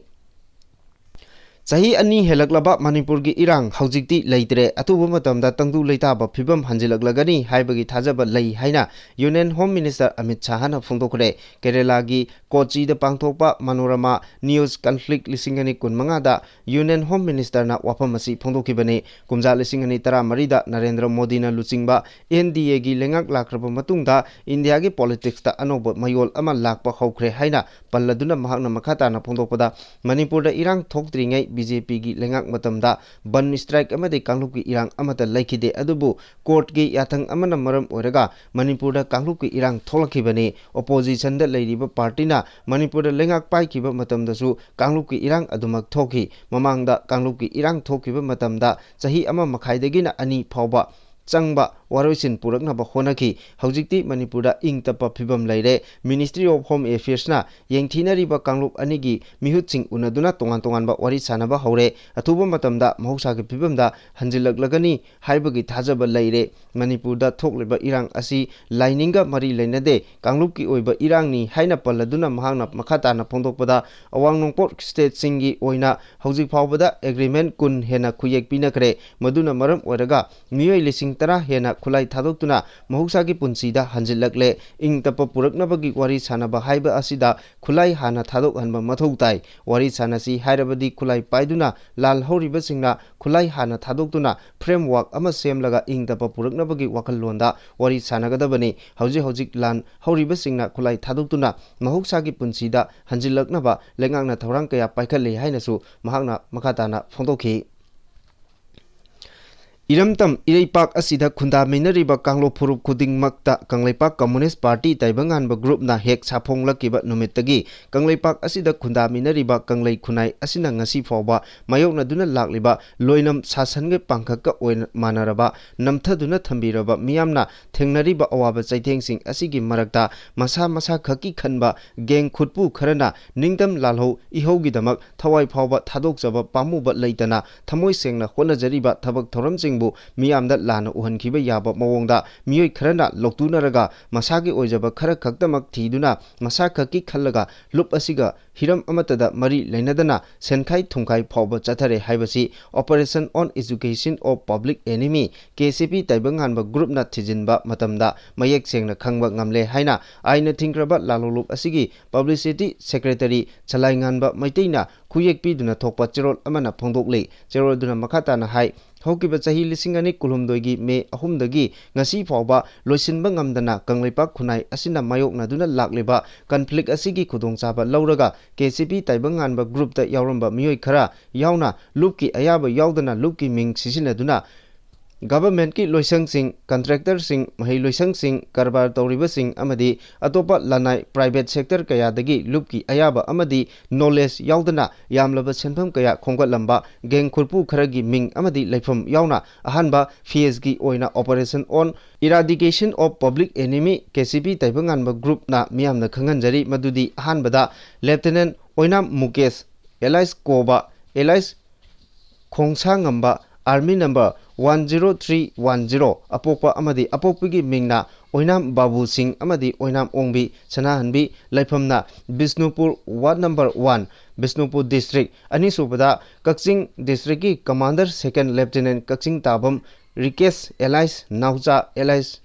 ꯆꯍꯤ ꯑꯅꯤ ꯍꯦꯜꯂꯛꯂꯕ ꯃꯅꯤꯄꯨꯔꯒꯤ ꯏꯔꯥꯡ ꯍꯧꯖꯤꯛꯇꯤ ꯂꯩꯇ꯭ꯔꯦ꯫ ꯑꯊꯨꯕ ꯃꯇꯝꯗ ꯇꯪꯗꯨ ꯂꯩꯇꯥꯕ ꯐꯤꯕꯝ ꯍꯟꯖꯤꯜꯂꯛꯂꯒꯅꯤ ꯍꯥꯏꯕꯒꯤ ꯊꯥꯖꯕ ꯂꯩ ꯍꯥꯏꯅ Union Home Minister ꯑꯃꯤꯠ ꯁꯥꯍꯅ ꯐꯣꯡꯗꯣꯛꯈ꯭ꯔꯦ꯫ ꯀꯦꯔꯦꯂꯥꯒꯤ ꯀꯣꯆꯤꯗ ꯄꯥꯡꯊꯣꯛꯄ Manorama News Conflict ꯂꯤꯁꯤꯡ ꯑꯅꯤ ꯀꯨꯟꯃꯉꯥꯗ Union Home Ministerꯅ ꯋꯥꯐꯝ ꯑꯁꯤ ꯐꯣꯡꯗꯣꯛꯈꯤꯕꯅꯤ꯫ ꯀꯨꯝꯖꯥ ꯂꯤꯁꯤꯡ ꯑꯅꯤ ꯇꯔꯥꯃꯔꯤꯗ ꯅꯔꯦꯟꯗ꯭ꯔ ꯃꯣꯗꯤꯅ ꯂꯨꯆꯤꯡꯕ NDAꯒꯤ ꯂꯩꯉꯥꯛ ꯂꯥꯛꯈ꯭ꯔꯕ ꯃꯇꯨꯡꯗ ꯏꯟꯗꯤꯌꯥꯒꯤ politicsꯇ ꯑꯅꯧꯕ ꯃꯌꯣꯜ ꯑꯃ ꯂꯥꯛꯄ ꯍꯧꯈ꯭ꯔꯦ ꯍꯥꯏꯅ ꯄꯜꯂꯗꯨꯅ ꯃꯍꯥꯛꯅ ꯃꯈꯥ ꯇꯥꯅ ꯐꯣꯡꯗꯣꯛꯄꯗ, ꯃꯅꯤꯄꯨꯔꯗ ꯏꯔꯥꯡ ꯊꯣꯛꯇ꯭ꯔꯤꯉꯩ BJPꯒꯤ ꯂꯩꯉꯥꯛ ꯃꯇꯝꯗ ꯕꯟ strike ꯑꯃꯗꯤ ꯀꯥꯡꯂꯨꯞꯀꯤ ꯏꯔꯥꯡ ꯑꯃꯠꯇ ꯂꯩꯈꯤꯗꯦ꯫ ꯑꯗꯨꯕꯨ courtꯀꯤ ꯌꯥꯊꯪ ꯑꯃꯅ ꯃꯔꯝ ꯑꯣꯏꯔꯒ ꯃꯅꯤꯄꯨꯔꯗ ꯀꯥꯡꯂꯨꯞꯀꯤ ꯏꯔꯥꯡ ꯊꯣꯛꯂꯛꯈꯤꯕꯅꯤ꯫ Oppositionꯗ ꯂꯩꯔꯤꯕ partyꯅ ꯃꯅꯤꯄꯨꯔꯗ ꯂꯩꯉꯥꯛ ꯄꯥꯏꯈꯤꯕ ꯃꯇꯝꯗꯁꯨ ꯀꯥꯡꯂꯨꯞꯀꯤ ꯏꯔꯥꯡ ꯑꯗꯨꯃꯛ ꯊꯣꯛꯈꯤ꯫ ꯃꯃꯥꯡꯗ ꯀꯥꯡꯂꯨꯞꯀꯤ ꯏꯔꯥꯡ ꯊꯣꯛꯈꯤꯕ ꯃꯇꯝꯗ ꯆꯍꯤ ꯑꯃ ꯃꯈꯥꯏꯗꯒꯤꯅ ꯑꯅꯤ ꯐꯥꯎꯕ ꯆꯪꯕ ꯋꯥꯔꯣꯏꯁꯤꯟ ꯄꯨꯔꯛꯅꯕ ꯍꯣꯠꯅꯈꯤ꯫ ꯍꯧꯖꯤꯛꯇꯤ ꯃꯅꯤꯄꯨꯔꯗ ꯏꯪ ꯇꯞꯄ ꯐꯤꯕꯝ ꯂꯩꯔꯦ꯫ Ministry of Home Affairsꯅ ꯌꯦꯡꯊꯤꯅꯔꯤꯕ ꯀꯥꯡꯂꯨꯞ ꯑꯅꯤꯒꯤ ꯃꯤꯍꯨꯠꯁꯤꯡ ꯎꯅꯗꯨꯅ ꯇꯣꯉꯥꯟ ꯇꯣꯉꯥꯟꯕ ꯋꯥꯔꯤ ꯁꯥꯅꯕ ꯍꯧꯔꯦ꯫ ꯑꯊꯨꯕ ꯃꯇꯝꯗ ꯃꯍꯧꯁꯥꯒꯤ ꯐꯤꯕꯝꯗ ꯍꯟꯖꯤꯜꯂꯛꯂꯒꯅꯤ ꯍꯥꯏꯕꯒꯤ ꯊꯥꯖꯕ ꯂꯩꯔꯦ꯫ ꯃꯅꯤꯄꯨꯔꯗ ꯊꯣꯛꯂꯤꯕ ꯏꯔꯥꯡ ꯑꯁꯤ ꯂꯥꯏꯅꯤꯡꯒ ꯃꯔꯤ ꯂꯩꯅꯗꯦ, ꯀꯥꯡꯂꯨꯞꯀꯤ ꯑꯣꯏꯕ ꯏꯔꯥꯡꯅꯤ ꯍꯥꯏꯅ ꯄꯜꯂꯗꯨꯅ ꯃꯍꯥꯛꯅ ꯃꯈꯥ ꯇꯥꯅ ꯐꯣꯡꯗꯣꯛꯄꯗ, ꯑꯋꯥꯡ ꯅꯣꯡꯄꯣꯛ stateꯁꯤꯡꯒꯤ ꯑꯣꯏꯅ ꯍꯧꯖꯤꯛ ꯐꯥꯎꯕꯗ agreement ꯀꯨꯟ ꯍꯦꯟꯅ ꯈꯨꯌꯦꯛ ꯄꯤꯅꯈ꯭ꯔꯦ꯫ ꯃꯗꯨꯅ ꯃꯔꯝ ꯑꯣꯏꯔꯒ ꯃꯤꯑꯣꯏ ꯂꯤꯁꯤꯡ ꯇꯔꯥ ꯍꯦꯟꯅ ꯈꯨꯠꯂꯥꯏ ꯊꯥꯗꯣꯛꯇꯨꯅ ꯃꯍꯧꯁꯥꯒꯤ ꯄꯨꯟꯁꯤꯗ ꯍꯟꯖꯤꯜꯂꯛꯂꯦ꯫ ꯏꯪ ꯇꯞꯄ ꯄꯨꯔꯛꯅꯕꯒꯤ ꯋꯥꯔꯤ ꯁꯥꯅꯕ ꯍꯥꯏꯕ ꯑꯁꯤꯗ ꯈꯨꯠꯂꯥꯏ ꯍꯥꯟꯅ ꯊꯥꯗꯣꯛꯍꯟꯕ ꯃꯊꯧ ꯇꯥꯏ꯫ ꯋꯥꯔꯤ ꯁꯥꯅꯁꯤ ꯍꯥꯏꯔꯕꯗꯤ ꯈꯨꯠꯂꯥꯏ ꯄꯥꯏꯗꯨꯅ ꯂꯥꯜ ꯍꯧꯔꯤꯕꯁꯤꯡꯅ ꯈꯨꯠꯂꯥꯏ ꯍꯥꯟꯅ ꯊꯥꯗꯣꯛꯇꯨꯅ framework ꯑꯃ ꯁꯦꯝꯂꯒ ꯏꯪ ꯇꯞꯄ ꯄꯨꯔꯛꯅꯕꯒꯤ ꯋꯥꯈꯜꯂꯣꯟꯗ ꯋꯥꯔꯤ ꯁꯥꯅꯒꯗꯕꯅꯤ꯫ ꯍꯧꯖꯤꯛ ꯍꯧꯖꯤꯛ ꯂꯥꯟ ꯍꯧꯔꯤꯕꯁꯤꯡꯅ ꯈꯨꯠꯂꯥꯏ ꯊꯥꯗꯣꯛꯇꯨꯅ ꯃꯍꯧꯁꯥꯒꯤ ꯄꯨꯟꯁꯤꯗ ꯍꯟꯖꯤꯜꯂꯛꯅꯕ ꯂꯩꯉꯥꯛꯅ ꯊꯧꯔꯥꯡ ꯀꯌꯥ ꯄꯥꯏꯈꯠꯂꯤ ꯍꯥꯏꯅꯁꯨ ꯃꯍꯥꯛꯅ ꯃꯈꯥ ꯇꯥꯅ ꯐꯣꯡꯗꯣꯛꯈꯤ꯫ ꯏꯔꯝꯗꯝ ꯏꯔꯩꯄꯥꯛ ꯑꯁꯤꯗ ꯈꯨꯟꯗꯥꯃꯤꯟꯅꯔꯤꯕ ꯀꯥꯡꯂꯨꯞ ꯐꯨꯔꯨꯞ ꯈꯨꯗꯤꯡꯃꯛꯇ ꯀꯪꯂꯩꯄꯥꯛ ꯀꯝꯃꯨꯅꯤꯁ꯭ꯠ ꯄꯥꯔꯇꯤ ꯇꯥꯏꯕꯪꯉꯥꯟꯕ ꯒ꯭ꯔꯨꯞꯅ ꯍꯦꯛ ꯁꯥꯐꯣꯡꯂꯛꯈꯤꯕ ꯅꯨꯃꯤꯠꯇꯒꯤ ꯀꯪꯂꯩꯄꯥꯛ ꯑꯁꯤꯗ ꯈꯨꯟꯗꯥꯃꯤꯟꯅꯔꯤꯕ ꯀꯪꯂꯩ ꯈꯨꯟꯅꯥꯏ ꯑꯁꯤꯅ ꯉꯁꯤ ꯐꯥꯎꯕ ꯃꯥꯌꯣꯛꯅꯗꯨꯅ ꯂꯥꯛꯂꯤꯕ ꯂꯣꯏꯂꯝ ꯁꯥꯁꯟꯒ ꯄꯥꯡꯈꯛꯀ ꯑꯣꯏꯅ ꯃꯥꯟꯅꯔꯕ ꯅꯝꯊꯗꯨꯅ ꯊꯝꯕꯤꯔꯕ ꯃꯤꯌꯥꯝꯅ ꯊꯦꯡꯅꯔꯤꯕ ꯑꯋꯥꯕ ꯆꯩꯊꯦꯡꯁꯤꯡ ꯑꯁꯤꯒꯤ ꯃꯔꯛꯇ ꯃꯁꯥ ꯃꯁꯥ ꯈꯛꯀꯤ ꯈꯟꯕ ꯒꯦꯡ ꯈꯨꯠꯄꯨ ꯈꯔꯅ ꯅꯤꯡꯗꯝ ꯂꯥꯜꯍꯧ ꯏꯍꯧꯒꯤꯗꯃꯛ ꯊꯋꯥꯏ ꯐꯥꯎꯕ ꯊꯥꯗꯣꯛꯆꯕ ꯄꯥꯝꯃꯨꯕ ꯂꯩꯇꯅ ꯊꯃꯣꯏ ꯁꯦꯡꯅ ꯍꯣꯠꯅꯖꯔꯤꯕ ꯊꯕꯛ ꯊꯧꯔꯝꯁꯤꯡꯕꯨ ꯃꯤꯌꯥꯝꯗ ꯂꯥꯟꯅ ꯎꯍꯟꯈꯤꯕ ꯌꯥꯕ ꯃꯑꯣꯡꯗ ꯃꯤꯑꯣꯏ ꯈꯔꯅ ꯂꯧꯇꯨꯅꯔꯒ ꯃꯁꯥꯒꯤ ꯑꯣꯏꯖꯕ ꯈꯔ ꯈꯛꯇꯃꯛ ꯊꯤꯗꯨꯅ ꯃꯁꯥ ꯈꯛꯀꯤ ꯈꯜꯂꯒ ꯂꯨꯞ ꯑꯁꯤꯒ ꯍꯤꯔꯝ ꯑꯃꯠꯇꯗ ꯃꯔꯤ ꯂꯩꯅꯗꯅ ꯁꯦꯟꯈꯥꯏ ꯊꯨꯝꯈꯥꯏ ꯐꯥꯎꯕ ꯆꯠꯊꯔꯦ ꯍꯥꯏꯕꯁꯤ Operation on Education of Public Enemy, K C ꯄꯤ ꯇꯥꯏꯕꯪꯉꯥꯟꯕ ꯒ꯭ꯔꯨꯞꯅ ꯊꯤꯖꯤꯟꯕ ꯃꯇꯝꯗ ꯃꯌꯦꯛ ꯁꯦꯡꯅ ꯈꯪꯕ ꯉꯝꯂꯦ ꯍꯥꯏꯅ ꯑꯥꯏꯟꯅ ꯊꯤꯡꯈ꯭ꯔꯕ ꯂꯥꯂꯣꯡꯂꯨꯞ ꯑꯁꯤꯒꯤ ꯄꯕ꯭ꯂꯤꯁꯤꯇꯤ ꯁꯦꯀ꯭ꯔꯦꯇꯔꯤ ꯁꯂꯥꯏꯉꯥꯟꯕ ꯃꯩꯇꯩꯅ ꯈꯨꯌꯦꯛ ꯄꯤꯗꯨꯅ ꯊꯣꯛꯄ ꯆꯦꯔꯣꯜ ꯑꯃꯅ ꯐꯣꯡꯗꯣꯛꯂꯤ꯫ ꯆꯦꯔꯣꯜꯗꯨꯅ ꯃꯈꯥ ꯇꯥꯅ ꯍꯥꯏ, ꯍꯧꯈꯤꯕ ꯆꯍꯤ ꯂꯤꯁꯤꯡ ꯑꯅꯤ ꯀꯨꯟꯍꯨꯝꯗꯣꯏꯒꯤ ꯃꯦ ꯑꯍꯨꯝꯗꯒꯤ ꯉꯁꯤ ꯐꯥꯎꯕ ꯂꯣꯏꯁꯤꯟꯕ ꯉꯝꯗꯅ ꯀꯪꯂꯩꯄꯥꯛ ꯈꯨꯟꯅꯥꯏ ꯑꯁꯤꯅ ꯃꯥꯌꯣꯛꯅꯗꯨꯅ ꯂꯥꯛꯂꯤꯕ ꯀꯟꯐ꯭ꯂꯤꯛ ꯑꯁꯤꯒꯤ ꯈꯨꯗꯣꯡꯆꯥꯕ ꯂꯧꯔꯒ ꯀꯦ ꯁꯤ ꯄꯤ ꯇꯥꯏꯕꯪꯉꯥꯟꯕ ꯒ꯭ꯔꯨꯞꯇ ꯌꯥꯎꯔꯝꯕ ꯃꯤꯑꯣꯏ ꯈꯔ ꯌꯥꯎꯅ ꯂꯨꯞꯀꯤ ꯑꯌꯥꯕ ꯌꯥꯎꯗꯅ ꯂꯨꯞꯀꯤ ꯃꯤꯡ ꯁꯤꯖꯤꯟꯅꯗꯨꯅ ꯒꯚꯔꯟꯃꯦꯟꯠꯀꯤ ꯂꯣꯏꯁꯪꯁꯤꯡ, ꯀꯟꯇ꯭ꯔꯦꯛꯇꯔꯁꯤꯡ, ꯃꯍꯩ ꯂꯣꯏꯁꯪꯁꯤꯡ, ꯀꯔꯕꯥꯔ ꯇꯧꯔꯤꯕꯁꯤꯡ ꯑꯃꯗꯤ ꯑꯇꯣꯞꯄ ꯂꯅꯥꯏ ꯄ꯭ꯔꯥꯏꯚꯦꯠ ꯁꯦꯛꯇꯔ ꯀꯌꯥꯗꯒꯤ ꯂꯨꯞꯀꯤ ꯑꯌꯥꯕ ꯑꯃꯗꯤ ꯅꯣꯂꯦꯖ ꯌꯥꯎꯗꯅ ꯌꯥꯝꯂꯕ ꯁꯦꯟꯐꯝ ꯀꯌꯥ ꯈꯣꯝꯒꯠꯂꯝꯕ ꯒꯦꯡ ꯈꯨꯠꯄꯨ ꯈꯔꯒꯤ ꯃꯤꯡ ꯑꯃꯗꯤ ꯂꯩꯐꯝ ꯌꯥꯎꯅ ꯑꯍꯥꯟꯕ ꯐꯦꯖꯀꯤ ꯑꯣꯏꯅ Operation on Eradication of Public Enemy, K C ꯄꯤ ꯇꯥꯏꯕꯪꯉꯥꯟꯕ ꯒ꯭ꯔꯨꯞꯅ ꯃꯤꯌꯥꯝꯅ ꯈꯪꯍꯟꯖꯔꯤ꯫ ꯃꯗꯨꯗꯤ ꯑꯍꯥꯟꯕꯗ lieutenant Oinam Mukesh, alias Koba, alias Khongsangamba, army number one zero three one zero, ꯑꯄꯣꯛꯄ ꯑꯃꯗꯤ ꯑꯄꯣꯛꯄꯒꯤ ꯃꯤꯡꯅ ꯑꯣꯏꯅꯥꯝ ꯕꯥꯕꯨ ꯁꯤꯡ ꯑꯃꯗꯤ ꯑꯣꯏꯅꯥꯝ ꯑꯣꯡꯕꯤ ꯁꯅꯥꯍꯟꯕꯤ, ꯂꯩꯐꯝꯅ Bishnupur, ward number one, Bishnupur district. ꯑꯅꯤꯁꯨꯕꯗ ꯀꯛꯆꯤꯡ ꯗꯤꯁꯇ꯭ꯔꯤꯛꯀꯤ commander, second lieutenant Kakchingtabam Rikesh alias Naocha alias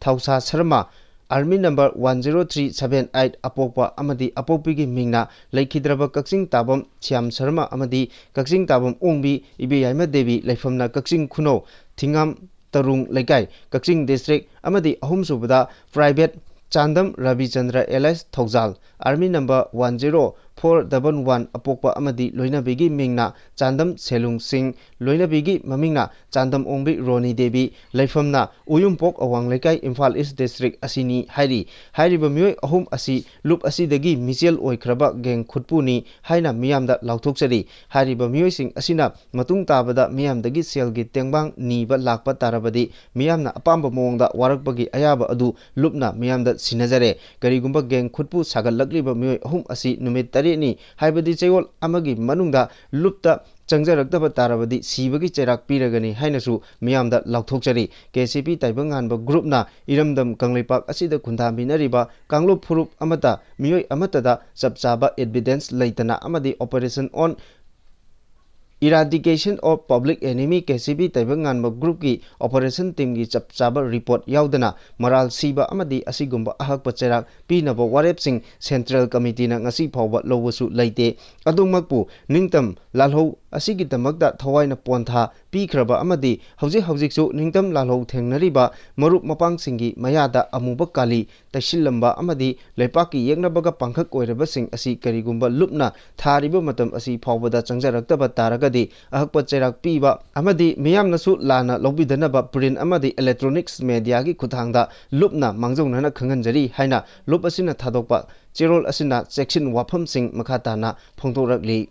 Thousa Sharma, army number one zero three seven eight, ꯑꯄꯣꯛꯄ ꯑꯃꯗꯤ ꯑꯄꯣꯛꯄꯤꯒꯤ ꯃꯤꯡꯅ ꯂꯩꯈꯤꯗ꯭ꯔꯕ ꯀꯛꯆꯤꯡ ꯇꯥꯕꯝ ꯁ꯭ꯌꯥꯝ ꯁꯔꯃ ꯑꯃꯗꯤ ꯀꯛꯆꯤꯡ ꯇꯥꯕꯝ ꯑꯣꯡꯕꯤ ꯏꯕꯦꯌꯥꯏꯃ ꯗꯦꯕꯤ, ꯂꯩꯐꯝꯅ ꯀꯛꯆꯤꯡ ꯈꯨꯅꯧ ꯊꯤꯉꯥꯝ ꯇꯔꯨꯡ ꯂꯩꯀꯥꯏ, ꯀꯛꯆꯤꯡ ꯗꯤꯁꯇ꯭ꯔꯤꯛ꯫ ꯑꯃꯗꯤ ꯑꯍꯨꯝꯁꯨꯕꯗ private Chandam Rabichandra alias Thoujal, army number one zero four double one ꯑꯄꯣꯛꯄ ꯑꯃꯗꯤ ꯂꯣꯏꯅꯕꯤꯒꯤ ꯃꯤꯡꯅ ꯆꯥꯟꯗꯝ ꯁꯦꯂꯨꯡ ꯁꯤꯡ, ꯂꯣꯏꯅꯕꯤꯒꯤ ꯃꯃꯤꯡꯅ ꯆꯥꯟꯗꯝ ꯑꯣꯡꯕꯤ ꯔꯣꯅꯤ ꯗꯦꯕꯤ, ꯂꯩꯐꯝꯅ ꯎꯌꯨꯝꯄꯣꯛ ꯑꯋꯥꯡ ꯂꯩꯀꯥꯏ, ꯏꯝꯐꯥꯜ ꯏꯁ ꯗꯤꯁꯇ꯭ꯔꯤꯛ ꯑꯁꯤꯅꯤ ꯍꯥꯏꯔꯤ꯫ ꯍꯥꯏꯔꯤꯕ ꯃꯤꯑꯣꯏ ꯑꯍꯨꯝ ꯑꯁꯤ ꯂꯨꯞ ꯑꯁꯤꯗꯒꯤ ꯃꯤꯆꯦꯜ ꯑꯣꯏꯈ꯭ꯔꯕ ꯒꯦꯡ ꯈꯨꯠꯄꯨꯅꯤ ꯍꯥꯏꯅ ꯃꯤꯌꯥꯝꯗ ꯂꯥꯎꯊꯣꯛꯆꯔꯤ꯫ ꯍꯥꯏꯔꯤꯕ ꯃꯤꯑꯣꯏꯁꯤꯡ ꯑꯁꯤꯅ ꯃꯇꯨꯡ ꯇꯥꯕꯗ ꯃꯤꯌꯥꯝꯗꯒꯤ ꯁꯦꯜꯒꯤ ꯇꯦꯡꯕꯥꯡ ꯅꯤꯕ ꯂꯥꯛꯄ ꯇꯥꯔꯕꯗꯤ ꯃꯤꯌꯥꯝꯅ ꯑꯄꯥꯝꯕ ꯃꯑꯣꯡꯗ ꯋꯥꯔꯛꯄꯒꯤ ꯑꯌꯥꯕ ꯑꯗꯨ ꯂꯨꯞꯅ ꯃꯤꯌꯥꯝꯗ ꯁꯤꯟꯅꯖꯔꯦ꯫ ꯀꯔꯤꯒꯨꯝꯕ ꯒꯦꯡ ꯈꯨꯠꯄꯨ ꯁꯥꯒꯠꯂꯛꯂꯤꯕ ꯃꯤꯑꯣꯏ ꯑꯍꯨꯝ ꯑꯁꯤ ꯅꯨꯃꯤꯠ ꯇꯔꯦꯠꯅꯤ, ꯍꯥꯏꯕꯗꯤ ꯆꯌꯣꯜ ꯑꯃꯒꯤ ꯃꯅꯨꯡꯗ ꯂꯨꯞꯇ ꯆꯪꯖꯔꯛꯇꯕ ꯇꯥꯔꯕꯗꯤ ꯁꯤꯕꯒꯤ ꯆꯩꯔꯥꯛ ꯄꯤꯔꯒꯅꯤ ꯍꯥꯏꯅꯁꯨ ꯃꯤꯌꯥꯝꯗ ꯂꯥꯎꯊꯣꯛꯆꯔꯤ꯫ ꯀꯦ ꯁꯤ ꯄꯤ ꯇꯥꯏꯕꯪꯉꯥꯟꯕ ꯒ꯭ꯔꯨꯞꯅ ꯏꯔꯝꯗꯝ ꯀꯪꯂꯩꯄꯥꯛ ꯑꯁꯤꯗ ꯈꯨꯟꯗꯥꯃꯤꯟꯅꯔꯤꯕ ꯀꯥꯡꯂꯨꯞ ꯐꯨꯔꯨꯞ ꯑꯃꯠꯇ, ꯃꯤꯑꯣꯏ ꯑꯃꯠꯇꯗ ꯆꯞ ꯆꯥꯕ evidence ꯂꯩꯇꯅ ꯑꯃꯗꯤ Operation on Eradication of Public Enemy, K C P ꯇꯥꯏꯕꯪꯉꯥꯟꯕ ꯒ꯭ꯔꯨꯞꯀꯤ operation teamꯒꯤ ꯆꯞ ꯆꯥꯕ report ꯌꯥꯎꯗꯅ ꯃꯔꯥꯜ ꯁꯤꯕ ꯑꯃꯗꯤ ꯑꯁꯤꯒꯨꯝꯕ ꯑꯍꯛꯄ ꯆꯩꯔꯥꯛ ꯄꯤꯅꯕ ꯋꯥꯔꯦꯞꯁꯤꯡ central committeeꯅ ꯉꯁꯤ ꯐꯥꯎꯕ ꯂꯧꯕꯁꯨ ꯂꯩꯇꯦ꯫ ꯑꯗꯨꯃꯛꯄꯨ ꯅꯤꯡꯇꯝ ꯂꯥꯜꯍꯧ ꯑꯁꯤꯒꯤꯗꯃꯛꯇ ꯊꯋꯥꯏꯅ ꯄꯣꯟꯊꯥ ꯄꯤꯈ꯭ꯔꯕ ꯑꯃꯗꯤ ꯍꯧꯖꯤꯛ ꯍꯧꯖꯤꯛꯁꯨ ꯅꯤꯡꯇꯝ ꯂꯥꯜꯍꯧ ꯊꯦꯡꯅꯔꯤꯕ ꯃꯔꯨꯞ ꯃꯄꯥꯡꯁꯤꯡꯒꯤ ꯃꯌꯥꯗ ꯑꯃꯨꯕ ꯀꯥꯂꯤ ꯇꯩꯁꯤꯜꯂꯝꯕ ꯑꯃꯗꯤ ꯂꯩꯄꯥꯛꯀꯤ ꯌꯦꯛꯅꯕꯒ ꯄꯥꯡꯈꯛ ꯑꯣꯏꯔꯕꯁꯤꯡ ꯑꯁꯤ ꯀꯔꯤꯒꯨꯝꯕ ꯂꯨꯞꯅ ꯊꯥꯔꯤꯕ ꯃꯇꯝ ꯑꯁꯤ ꯐꯥꯎꯕꯗ ꯆꯪꯖꯔꯛꯇꯕ ꯇꯥꯔꯒꯗꯤ ꯑꯍꯛꯄ ꯆꯩꯔꯥꯛ ꯄꯤꯕ ꯑꯃꯗꯤ ꯃꯤꯌꯥꯝꯅꯁꯨ ꯂꯥꯟꯅ ꯂꯧꯕꯤꯗꯅꯕ print ꯑꯃꯗꯤ electronics mediaꯒꯤ ꯈꯨꯠꯊꯥꯡꯗ ꯂꯨꯞꯅ ꯃꯥꯡꯖꯧꯅꯅ ꯈꯪꯍꯟꯖꯔꯤ ꯍꯥꯏꯅ ꯂꯨꯞ ꯑꯁꯤꯅ ꯊꯥꯗꯣꯛꯄ ꯆꯦꯔꯣꯜ ꯑꯁꯤꯅ ꯆꯦꯛꯁꯤꯟ ꯋꯥꯐꯝꯁꯤꯡ ꯃꯈꯥ ꯇꯥꯅ ꯐꯣꯡꯗꯣꯔꯛꯂꯤ꯫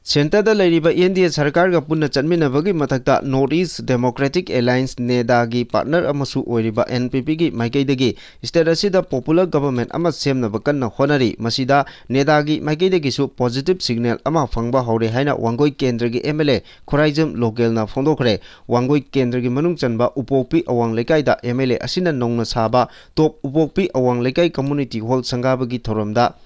ꯁꯦꯟꯇꯔꯗ ꯂꯩꯔꯤꯕ ꯑꯦꯟ ꯗꯤ ꯑꯦ ꯁꯔꯀꯥꯔꯒ ꯄꯨꯟꯅ ꯆꯠꯃꯤꯟꯅꯕꯒꯤ ꯃꯊꯛꯇ North East Democratic Alliance, ꯅꯦꯗꯥꯒꯤ partner ꯑꯃꯁꯨ ꯑꯣꯏꯔꯤꯕ ꯑꯦꯟ ꯄꯤ ꯄꯤꯒꯤ ꯃꯥꯏꯀꯩꯗꯒꯤ state ꯑꯁꯤꯗ popular government ꯑꯃ ꯁꯦꯝꯅꯕ ꯀꯟꯅ ꯍꯣꯠꯅꯔꯤ꯫ ꯃꯁꯤꯗ ꯅꯦꯗꯥꯒꯤ ꯃꯥꯏꯀꯩꯗꯒꯤꯁꯨ positive signal ꯑꯃ ꯐꯪꯕ ꯍꯧꯔꯦ ꯍꯥꯏꯅ ꯋꯥꯡꯒꯣꯏ ꯀꯦꯟꯗ꯭ꯔꯒꯤ M L A Khuraijam ꯂꯣꯀꯦꯜꯅ ꯐꯣꯡꯗꯣꯛꯈ꯭ꯔꯦ꯫ Wangoi ꯀꯦꯟꯗ꯭ꯔꯒꯤ ꯃꯅꯨꯡ ꯆꯟꯕ ꯎꯄꯣꯛꯄꯤ ꯑꯋꯥꯡ ꯂꯩꯀꯥꯏꯗ ꯑꯦꯝ ꯑꯦꯜ ꯑꯦ ꯑꯁꯤꯅ ꯅꯧꯅ ꯁꯥꯕ ꯇꯣꯞ ꯎꯄꯣꯛꯄꯤ ꯑꯋꯥꯡ ꯂꯩꯀꯥꯏ community hall ꯁꯪꯒꯥꯕꯒꯤ ꯊꯧꯔꯝꯗ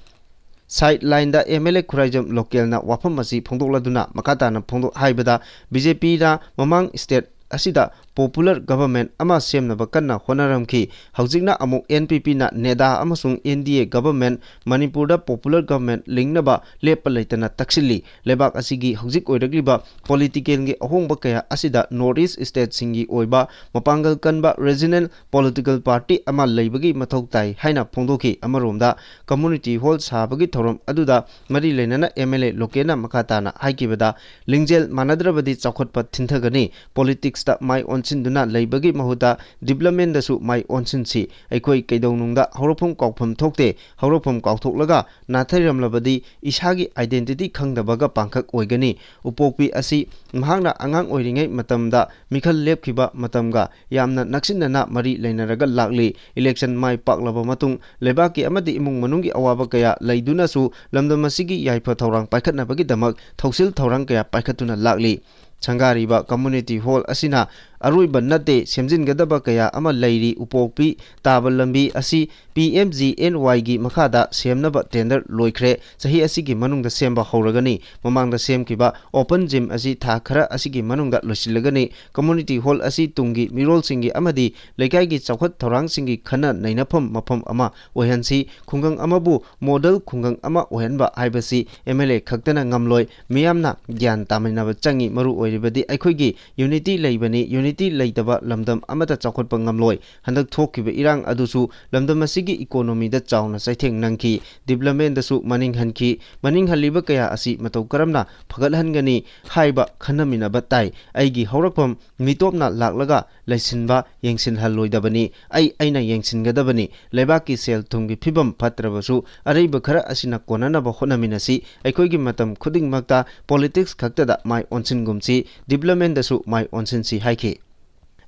sidelineꯗ ꯑꯦꯝ ꯑꯦꯜ ꯑꯦ ꯈꯨꯔꯥꯏꯖꯝ ꯂꯣꯀꯦꯜꯅ ꯋꯥꯐꯝ ꯑꯁꯤ ꯐꯣꯡꯗꯣꯛꯂꯗꯨꯅ ꯃꯈꯥ ꯇꯥꯅ ꯐꯣꯡꯗꯣꯛ ꯍꯥꯏꯕꯗ, ꯕꯤ ꯖꯦ ꯄꯤꯅ ꯃꯃꯥꯡ state ꯑꯁꯤꯗ popular government ꯑꯃ ꯁꯦꯝꯅꯕ ꯀꯟꯅ ꯍꯣꯠꯅꯔꯝꯈꯤ꯫ ꯍꯧꯖꯤꯛꯅ ꯑꯃꯨꯛ N P P ꯅ NEDA ꯑꯃꯁꯨꯡ N D A government, ꯃꯅꯤꯄꯨꯔꯗ popular government ꯂꯤꯡꯅꯕ ꯂꯦꯞꯄ ꯂꯩꯇꯅ ꯇꯛꯁꯤꯜꯂꯤ꯫ ꯂꯩꯕꯥꯛ ꯑꯁꯤꯒꯤ ꯍꯧꯖꯤꯛ ꯑꯣꯏꯔꯛꯂꯤꯕ political ꯒꯤ ꯑꯍꯣꯡꯕ ꯀꯌꯥ ꯑꯁꯤꯗ North East state ꯁꯤꯡꯒꯤ ꯑꯣꯏꯕ ꯃꯄꯥꯡꯒꯜ ꯀꯟꯕ regional political party ꯑꯃ ꯂꯩꯕꯒꯤ ꯃꯊꯧ ꯇꯥꯏ ꯍꯥꯏꯅ ꯐꯣꯡꯗꯣꯛꯈꯤ꯫ ꯑꯃꯔꯣꯝꯗ, community hall ꯁꯥꯕꯒꯤ ꯊꯧꯔꯝ ꯑꯗꯨꯗ ꯃꯔꯤ ꯂꯩꯅꯅ M L A ꯂꯣꯀꯦꯟꯅ ꯃꯈꯥ ꯇꯥꯅ ꯍꯥꯏꯈꯤꯕꯗ, ꯂꯤꯡꯖꯦꯜ ꯃꯥꯟꯅꯗ꯭ꯔꯕꯗꯤ ꯆꯥꯎꯈꯠꯄ ꯊꯤꯟꯊꯒꯅꯤ, politics ꯇ ꯃꯥꯏ ꯑꯣꯟꯁꯤꯟꯗꯨꯅ ꯂꯩꯕꯒꯤ ꯃꯍꯨꯠꯇ development ꯗꯁꯨ ꯃꯥꯏ ꯑꯣꯟꯁꯤꯟꯁꯤ꯫ ꯑꯩꯈꯣꯏ ꯀꯩꯗꯧꯅꯨꯡꯗ ꯍꯧꯔꯛꯐꯝ ꯀꯥꯎꯐꯝ ꯊꯣꯛꯇꯦ꯫ ꯍꯧꯔꯛꯐꯝ ꯀꯥꯎꯊꯣꯛꯂꯒ ꯅꯥꯊꯩꯔꯝꯂꯕꯗꯤ ꯏꯁꯥꯒꯤ identity ꯈꯪꯗꯕꯒ ꯄꯥꯡꯈꯛ ꯑꯣꯏꯒꯅꯤ꯫ ꯎꯄꯣꯛꯄꯤ ꯑꯁꯤ ꯃꯍꯥꯛꯅ ꯑꯉꯥꯡ ꯑꯣꯏꯔꯤꯉꯩ ꯃꯇꯝꯗ ꯃꯤꯈꯜ ꯂꯦꯞꯈꯤꯕ ꯃꯇꯝꯒ ꯌꯥꯝꯅ ꯅꯛꯁꯤꯟꯅꯅ ꯃꯔꯤ ꯂꯩꯅꯔꯒ ꯂꯥꯛꯂꯤ꯫ Election ꯃꯥꯏ ꯄꯥꯛꯂꯕ ꯃꯇꯨꯡ ꯂꯩꯕꯥꯛꯀꯤ ꯑꯃꯗꯤ ꯏꯃꯨꯡ ꯃꯅꯨꯡꯒꯤ ꯑꯋꯥꯕ ꯀꯌꯥ ꯂꯩꯗꯨꯅꯁꯨ ꯂꯝꯗꯝ ꯑꯁꯤꯒꯤ ꯌꯥꯏꯐ ꯊꯧꯔꯥꯡ ꯄꯥꯏꯈꯠꯅꯕꯒꯤꯗꯃꯛ ꯊꯧꯁꯤꯜ ꯊꯧꯔꯥꯡ ꯀꯌꯥ ꯄꯥꯏꯈꯠꯇꯨꯅ ꯂꯥꯛꯂꯤ꯫ ꯁꯪꯒꯥꯔꯤꯕ community hall ꯑꯁꯤꯅ ꯑꯔꯣꯏꯕ ꯅꯠꯇꯦ, ꯁꯦꯝꯖꯤꯟꯒꯗꯕ ꯀꯌꯥ ꯑꯃ ꯂꯩꯔꯤ꯫ ꯎꯄꯣꯛꯄꯤ ꯇꯥꯕ ꯂꯝꯕꯤ ꯑꯁꯤ P M G N Y ꯒꯤ ꯃꯈꯥꯗ ꯁꯦꯝꯅꯕ tender ꯂꯣꯏꯈ꯭ꯔꯦ꯫ ꯆꯍꯤ ꯑꯁꯤꯒꯤ ꯃꯅꯨꯡꯗ ꯁꯦꯝꯕ ꯍꯧꯔꯒꯅꯤ꯫ ꯃꯃꯥꯡꯗ ꯁꯦꯝꯈꯤꯕ open gym ꯑꯁꯤ ꯊꯥ ꯈꯔ ꯑꯁꯤꯒꯤ ꯃꯅꯨꯡꯗ ꯂꯣꯏꯁꯤꯜꯂꯒꯅꯤ꯫ Community hall ꯑꯁꯤ ꯇꯨꯡꯒꯤ ꯃꯤꯔꯣꯜꯁꯤꯡꯒꯤ ꯑꯃꯗꯤ ꯂꯩꯀꯥꯏꯒꯤ ꯆꯥꯎꯈꯠ ꯊꯧꯔꯥꯡꯁꯤꯡꯒꯤ ꯈꯟꯅ ꯅꯩꯅꯐꯝ ꯃꯐꯝ ꯑꯃ ꯑꯣꯏꯍꯟꯁꯤ꯫ ꯈꯨꯡꯒꯪ ꯑꯃꯕꯨ model ꯈꯨꯡꯒꯪ ꯑꯃ ꯑꯣꯏꯍꯟꯕ ꯍꯥꯏꯕꯁꯤ M L A ꯈꯛꯇꯅ ꯉꯝꯂꯣꯏ꯫ ꯃꯤꯌꯥꯝꯅ ꯒ꯭ꯌꯥꯟ ꯇꯥꯃꯤꯟꯅꯕ ꯆꯪꯏ꯫ ꯃꯔꯨ ꯑꯣꯏꯔꯤꯕꯗꯤ ꯑꯩꯈꯣꯏꯒꯤ unity ꯂꯩꯕꯅꯤ꯫ Unity ꯂꯩꯇꯕ ꯂꯝꯗꯝ ꯑꯃꯠꯇ ꯆꯥꯎꯈꯠꯄ ꯉꯝꯂꯣꯏ꯫ ꯍꯟꯗꯛ ꯊꯣꯛꯈꯤꯕ ꯏꯔꯥꯡ ꯑꯗꯨꯁꯨ ꯂꯝꯗꯝ ꯑꯁꯤꯒꯤ economy ꯗ ꯆꯥꯎꯅ ꯆꯩꯊꯦꯡ ꯅꯪꯈꯤ꯫ Development ꯗꯁꯨ ꯃꯅꯤꯡ ꯍꯟꯈꯤ꯫ ꯃꯅꯤꯡ ꯍꯜꯂꯤꯕ ꯀꯌꯥ ꯑꯁꯤ ꯃꯇꯧ ꯀꯔꯝꯅ ꯐꯒꯠꯍꯟꯒꯅꯤ ꯍꯥꯏꯕ ꯈꯟꯅꯃꯤꯟꯅꯕ ꯇꯥꯏ꯫ ꯑꯩꯒꯤ ꯍꯧꯔꯛꯐꯝ ꯃꯤꯇꯣꯞꯅ ꯂꯥꯛꯂꯒ ꯂꯩꯁꯤꯟꯕ ꯌꯦꯡꯁꯤꯟꯍꯜꯂꯣꯏꯗꯕꯅꯤ꯫ ꯑꯩ ꯑꯩꯅ ꯌꯦꯡꯁꯤꯟꯒꯗꯕꯅꯤ꯫ ꯂꯩꯕꯥꯛꯀꯤ ꯁꯦꯜ ꯊꯨꯝꯒꯤ ꯐꯤꯕꯝ ꯐꯠꯇ꯭ꯔꯕꯁꯨ ꯑꯔꯩꯕ ꯈꯔ ꯑꯁꯤꯅ ꯀꯣꯟꯅꯅꯕ ꯍꯣꯠꯅꯃꯤꯟꯅꯁꯤ꯫ ꯑꯩꯈꯣꯏꯒꯤ ꯃꯇꯝ ꯈꯨꯗꯤꯡꯃꯛꯇ politics ꯈꯛꯇꯗ ꯃꯥꯏ ꯑꯣꯟꯁꯤꯟꯒꯨꯝꯁꯤ꯫ Development ꯗꯁꯨ ꯃꯥꯏ ꯑꯣꯟꯁꯤꯟꯁꯤ ꯍꯥꯏꯈꯤ꯫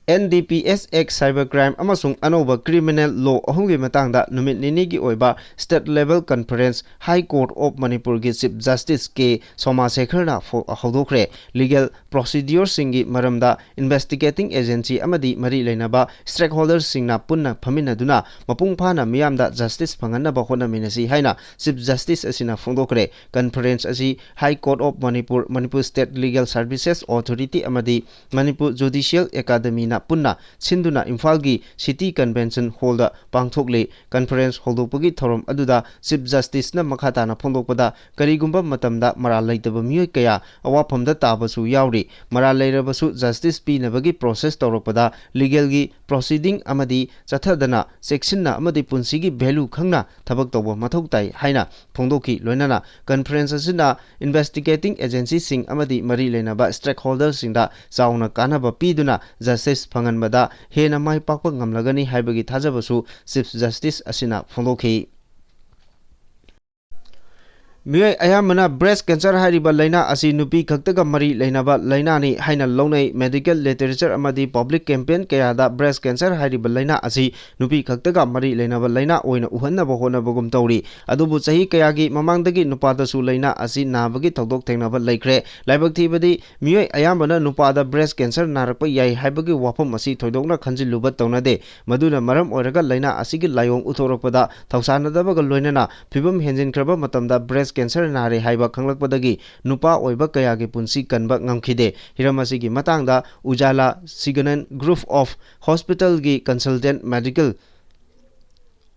N D P S Act, cyber crime ꯑꯃꯁꯨꯡ ꯑꯅꯧꯕ criminal law ꯑꯍꯨꯝꯒꯤ ꯃꯇꯥꯡꯗ ꯅꯨꯃꯤꯠ ꯅꯤꯅꯤꯒꯤ ꯑꯣꯏꯕ state level conference High Court of ꯃꯅꯤꯄꯨꯔꯒꯤ Chief Justice ꯀꯦ ꯁꯣꯃꯥꯁꯦꯈꯔꯅ ꯐꯣ-, ꯍꯧꯗꯣꯛꯈ꯭ꯔꯦ꯫ Legal procedureꯁꯤꯡꯒꯤ ꯃꯔꯝꯗ investigating agency ꯑꯃꯗꯤ ꯃꯔꯤ ꯂꯩꯅꯕ stakeholderꯁꯤꯡꯅ ꯄꯨꯟꯅ ꯐꯝꯃꯤꯟꯅꯗꯨꯅ ꯃꯄꯨꯡ ꯐꯥꯅ ꯃꯤꯌꯥꯝꯗ justice ꯐꯪꯍꯟꯅꯕ ꯍꯣꯠꯅꯃꯤꯟꯅꯁꯤ ꯍꯥꯏꯅ Chief Justice ꯑꯁꯤꯅ ꯐꯣꯡꯗꯣꯛꯈ꯭ꯔꯦ꯫ Conference ꯑꯁꯤ High Court of Manipur, Manipur State Legal Services Authority ꯑꯃꯗꯤ ꯃꯅꯤꯄꯨꯔ Judicial Academyꯅ ꯄꯨꯟꯅ ꯁꯤꯟꯗꯨꯅ ꯏꯝꯐꯥꯜꯒꯤ City Convention Hallꯗ ꯄꯥꯡꯊꯣꯛꯂꯤ꯫ Conference ꯍꯧꯗꯣꯛꯄꯒꯤ ꯊꯧꯔꯝ ꯑꯗꯨꯗ Chief Justiceꯅ ꯃꯈꯥ ꯇꯥꯅ ꯐꯣꯡꯗꯣꯛꯄꯗ, ꯀꯔꯤꯒꯨꯝꯕ ꯃꯇꯝꯗ ꯃꯔꯥꯜ ꯂꯩꯇꯕ ꯃꯤꯑꯣꯏ ꯀꯌꯥ ꯑꯋꯥꯐꯝꯗ ꯇꯥꯕꯁꯨ ꯌꯥꯎꯔꯤ꯫ ꯃꯔꯥꯜ ꯂꯩꯔꯕꯁꯨ justice ꯄꯤꯅꯕꯒꯤ process ꯇꯧꯔꯛꯄꯗ legalꯒꯤ proceeding ꯑꯃꯗꯤ ꯆꯠꯊꯗꯅ ꯆꯦꯛꯁꯤꯟꯅ ꯑꯃꯗꯤ ꯄꯨꯟꯁꯤꯒꯤ value ꯈꯪꯅ ꯊꯕꯛ ꯇꯧꯕ ꯃꯊꯧ ꯇꯥꯏ ꯍꯥꯏꯅ ꯐꯣꯡꯗꯣꯛꯈꯤ꯫ ꯂꯣꯏꯅꯅ conference ꯑꯁꯤꯅ investigating agencyꯁꯤꯡ ꯑꯃꯗꯤ ꯃꯔꯤ ꯂꯩꯅꯕ stakeholderꯁꯤꯡꯗ ꯆꯥꯎꯅ ꯀꯥꯟꯅꯕ ꯄꯤꯗꯨꯅ justice ꯐꯪꯍꯟꯕꯗ ꯍꯦꯟꯅ ꯃꯥꯏ ꯄꯥꯛꯄ ꯉꯝꯂꯒꯅꯤ ꯍꯥꯏꯕꯒꯤ ꯊꯥꯖꯕꯁꯨ Chief Justice ꯑꯁꯤꯅ ꯐꯣꯡꯗꯣꯛꯈꯤ꯫ ꯃꯤꯑꯣꯏ ꯑꯌꯥꯝꯕꯅ breast cancer ꯍꯥꯏꯔꯤꯕ ꯂꯥꯏꯅꯥ ꯑꯁꯤ ꯅꯨꯄꯤ ꯈꯛꯇꯒ ꯃꯔꯤ ꯂꯩꯅꯕ ꯂꯥꯏꯅꯥꯅꯤ ꯍꯥꯏꯅ ꯂꯧꯅꯩ꯫ Medical literature ꯑꯃꯗꯤ public campaign ꯀꯌꯥꯗ breast cancer ꯍꯥꯏꯔꯤꯕ ꯂꯥꯏꯅꯥ ꯑꯁꯤ ꯅꯨꯄꯤ ꯈꯛꯇꯒ ꯃꯔꯤ ꯂꯩꯅꯕ ꯂꯥꯏꯅꯥ ꯑꯣꯏꯅ ꯎꯍꯟꯅꯕ ꯍꯣꯠꯅꯕꯒꯨꯝ ꯇꯧꯔꯤ꯫ ꯑꯗꯨꯕꯨ ꯆꯍꯤ ꯀꯌꯥꯒꯤ ꯃꯃꯥꯡꯗꯒꯤ ꯅꯨꯄꯥꯗꯁꯨ ꯂꯥꯏꯅꯥ ꯑꯁꯤ ꯅꯥꯕꯒꯤ ꯊꯧꯗꯣꯛ ꯊꯦꯡꯅꯕ ꯂꯩꯈ꯭ꯔꯦ꯫ ꯂꯥꯏꯕꯛ ꯊꯤꯕꯗꯤ ꯃꯤꯑꯣꯏ ꯑꯌꯥꯝꯕꯅ ꯅꯨꯄꯥꯗ breast cancer ꯅꯥꯔꯛꯄ ꯌꯥꯏ ꯍꯥꯏꯕꯒꯤ ꯋꯥꯐꯝ ꯑꯁꯤ ꯊꯣꯏꯗꯣꯛꯅ ꯈꯟꯖꯤꯜꯂꯨꯕ ꯇꯧꯅꯗꯦ꯫ ꯃꯗꯨꯅ ꯃꯔꯝ ꯑꯣꯏꯔꯒ ꯂꯥꯏꯅꯥ ꯑꯁꯤꯒꯤ ꯂꯥꯏꯑꯣꯡ ꯎꯠꯊꯣꯔꯛꯄꯗ ꯊꯧꯁꯥꯅꯗꯕꯒ ꯂꯣꯏꯅꯅ ꯐꯤꯕꯝ ꯍꯦꯟꯖꯤꯟꯈ꯭ꯔꯕ ꯃꯇꯝꯗ breast cancer ꯅꯥꯔꯦ ꯍꯥꯏꯕ ꯈꯪꯂꯛꯄꯗꯒꯤ ꯅꯨꯄꯥ ꯑꯣꯏꯕ ꯀꯌꯥꯒꯤ ꯄꯨꯟꯁꯤ ꯀꯟꯕ ꯉꯝꯈꯤꯗꯦ꯫ ꯍꯤꯔꯝ ꯑꯁꯤꯒꯤ ꯃꯇꯥꯡꯗ Ujala Siganan Group of Hospitalꯒꯤ consultant medical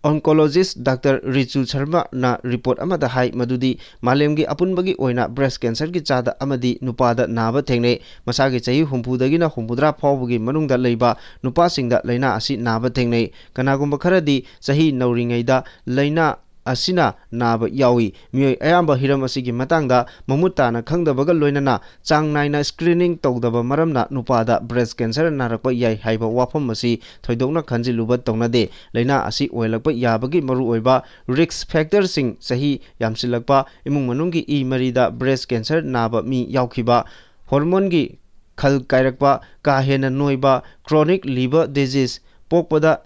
oncologist Doctor Ritu Sharmana report ꯑꯃꯗ ꯍꯥꯏ ꯃꯗꯨꯗꯤ ꯃꯥꯂꯦꯝꯒꯤ ꯑꯄꯨꯟꯕꯒꯤ ꯑꯣꯏꯅ breast cancerꯒꯤ ꯆꯥꯗ ꯑꯃꯗꯤ ꯅꯨꯄꯥꯗ ꯅꯥꯕ ꯊꯦꯡꯅꯩ꯫ ꯃꯁꯥꯒꯤ ꯆꯍꯤ ꯍꯨꯝꯐꯨꯗꯒꯤꯅ ꯍꯨꯝꯐꯨꯇꯔꯥ ꯐꯥꯎꯕꯒꯤ ꯃꯅꯨꯡꯗ ꯂꯩꯕ ꯅꯨꯄꯥꯁꯤꯡꯗ ꯂꯥꯏꯅꯥ ꯑꯁꯤ ꯅꯥꯕ ꯊꯦꯡꯅꯩ꯫ ꯀꯅꯥꯒꯨꯝꯕ ꯈꯔꯗꯤ ꯆꯍꯤ ꯅꯧꯔꯤꯉꯩꯗ ꯂꯥꯏꯅꯥ ꯑꯁꯤꯅ ꯅꯥꯕ ꯌꯥꯎꯏ꯫ ꯃꯤꯑꯣꯏ ꯑꯌꯥꯝꯕ ꯍꯤꯔꯝ ꯑꯁꯤꯒꯤ ꯃꯇꯥꯡꯗ ꯃꯃꯨꯠ ꯇꯥꯅ ꯈꯪꯗꯕꯒ ꯂꯣꯏꯅꯅ ꯆꯥꯡ ꯅꯥꯏꯅ screening ꯇꯧꯗꯕ ꯃꯔꯝꯅ ꯅꯨꯄꯥꯗ breast cancer ꯅꯥꯔꯛꯄ ꯌꯥꯏ ꯍꯥꯏꯕ ꯋꯥꯐꯝ ꯑꯁꯤ ꯊꯣꯏꯗꯣꯛꯅ ꯈꯟꯖꯤꯜꯂꯨꯕ ꯇꯧꯅꯗꯦ꯫ ꯂꯥꯏꯅꯥ ꯑꯁꯤ ꯑꯣꯏꯍꯜꯂꯛꯄ ꯌꯥꯕꯒꯤ ꯃꯔꯨꯑꯣꯏꯕ risk factorꯁꯤꯡ: ꯆꯍꯤ ꯌꯥꯝꯁꯤꯜꯂꯛꯄ, ꯏꯃꯨꯡ ꯃꯅꯨꯡꯒꯤ ꯏ ꯃꯔꯤꯗ breast cancer ꯅꯥꯕ ꯃꯤ ꯌꯥꯎꯈꯤꯕ, hormoneꯒꯤ ꯈꯜ ꯀꯥꯏꯔꯛꯄ, ꯀꯥ ꯍꯦꯟꯅ ꯅꯣꯏꯕ, chronic liver disease, ꯄꯣꯛꯄꯗ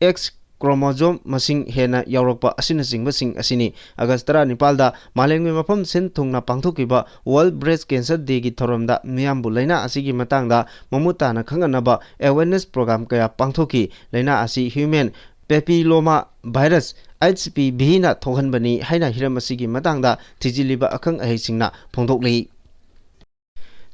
X chromosome ꯃꯁꯤꯡ ꯍꯦꯟꯅ ꯌꯥꯎꯔꯛꯄ ꯑꯁꯤꯅꯆꯤꯡꯕꯁꯤꯡ ꯑꯁꯤꯅꯤ꯫ ꯑꯥꯒꯁ ꯇꯔꯥꯅꯤꯄꯥꯜꯗ ꯃꯥꯂꯦꯝꯒꯤ ꯃꯐꯝ ꯁꯤꯟ ꯊꯨꯡꯅ ꯄꯥꯡꯊꯣꯛꯈꯤꯕ World Breast Cancer Day ꯒꯤ ꯊꯧꯔꯝꯗ ꯃꯤꯌꯥꯝꯕꯨ ꯂꯥꯏꯅꯥ ꯑꯁꯤꯒꯤ ꯃꯇꯥꯡꯗ ꯃꯃꯨꯠ ꯇꯥꯅ ꯈꯪꯍꯟꯅꯕ awareness program ꯀꯌꯥ ꯄꯥꯡꯊꯣꯛꯈꯤ꯫ ꯂꯥꯏꯅꯥ ꯑꯁꯤ human papilloma virus, H P V ꯅ ꯊꯣꯛꯍꯟꯕꯅꯤ ꯍꯥꯏꯅ ꯍꯤꯔꯝ ꯑꯁꯤꯒꯤ ꯃꯇꯥꯡꯗ ꯊꯤꯖꯤꯜꯂꯤꯕ ꯑꯈꯪ ꯑꯍꯩꯁꯤꯡꯅ ꯐꯣꯡꯗꯣꯛꯂꯤ꯫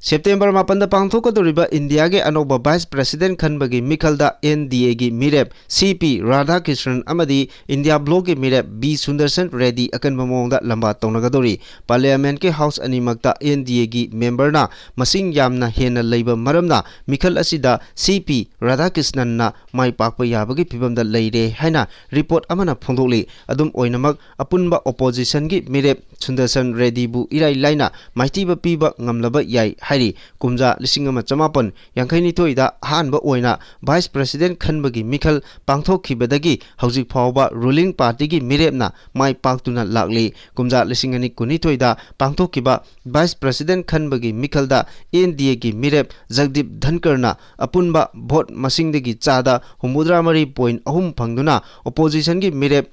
ꯁꯦꯞꯇꯦꯝꯕꯔ ꯃꯥꯄꯟꯗ ꯄꯥꯡꯊꯣꯛꯀꯗꯧꯔꯤꯕ ꯏꯟꯗꯤꯌꯥꯒꯤ ꯑꯅꯧꯕ Vice President ꯈꯟꯕꯒꯤ ꯃꯤꯈꯜꯗ N D A ꯒꯤ ꯃꯤꯔꯦꯞ C P ꯔꯥꯙꯥꯀ꯭ꯔꯤꯁꯅꯟ ꯑꯃꯗꯤ ꯏꯟꯗꯤꯌꯥ ꯕ꯭ꯂꯣꯛꯀꯤ ꯃꯤꯔꯦꯞ B ꯁꯨꯟꯗꯔꯁꯟ ꯔꯦꯗꯤ ꯑꯀꯟꯕ ꯃꯑꯣꯡꯗ ꯂꯝꯕꯥ ꯇꯧꯅꯒꯗꯧꯔꯤ꯫ Parliament ꯀꯤ House ꯑꯅꯤꯃꯛꯇ N D A ꯒꯤ member ꯅ ꯃꯁꯤꯡ ꯌꯥꯝꯅ ꯍꯦꯟꯅ ꯂꯩꯕ ꯃꯔꯝꯅ ꯃꯤꯈꯜ ꯑꯁꯤꯗ C P ꯔꯥꯙꯥꯀ꯭ꯔꯤꯁꯅꯟꯅ ꯃꯥꯏ ꯄꯥꯛꯄ ꯌꯥꯕꯒꯤ ꯐꯤꯕꯝꯗ ꯂꯩꯔꯦ ꯍꯥꯏꯅ report ꯑꯃꯅ ꯐꯣꯡꯗꯣꯛꯂꯤ꯫ ꯑꯗꯨꯝ ꯑꯣꯏꯅꯃꯛ, ꯑꯄꯨꯟꯕ opposition ꯒꯤ ꯃꯤꯔꯦꯞ ꯁꯨꯟꯗꯔꯁꯟ ꯔꯦꯗꯤꯕꯨ ꯏꯔꯥꯏ ꯂꯥꯏꯅ ꯃꯥꯏꯊꯤꯕ ꯄꯤꯕ ꯉꯝꯂꯕ ꯌꯥꯏ ꯍꯥꯏꯔꯤ꯫ ꯀꯨꯝꯖꯥ ꯂꯤꯁꯤꯡ ꯑꯃ ꯆꯃꯥꯄꯟ ꯌꯥꯡꯈꯩꯅꯤꯊꯣꯏꯗ ꯑꯍꯥꯟꯕ ꯑꯣꯏꯅ Vice President ꯈꯟꯕꯒꯤ ꯃꯤꯈꯜ ꯄꯥꯡꯊꯣꯛꯈꯤꯕꯗꯒꯤ ꯍꯧꯖꯤꯛ ꯐꯥꯎꯕ ruling party ꯒꯤ ꯃꯤꯔꯦꯞꯅ ꯃꯥꯏ ꯄꯥꯛꯇꯨꯅ ꯂꯥꯛꯂꯤ꯫ ꯀꯨꯝꯖꯥ ꯂꯤꯁꯤꯡ ꯑꯅꯤ ꯀꯨꯟꯅꯤꯊꯣꯏꯗ ꯄꯥꯡꯊꯣꯛꯈꯤꯕ Vice President ꯈꯟꯕꯒꯤ ꯃꯤꯈꯜꯗ N D A ꯒꯤ ꯃꯤꯔꯦꯞ ꯖꯒꯗꯤꯞ ꯙꯟꯀꯔꯅ ꯑꯄꯨꯟꯕ vote ꯃꯁꯤꯡꯗꯒꯤ ꯆꯥꯗ ꯍꯨꯝꯐꯨꯇꯔꯥ ꯃꯔꯤ point ꯑꯍꯨꯝ ꯐꯪꯗꯨꯅ opposition ꯒꯤ ꯃꯤꯔꯦꯞ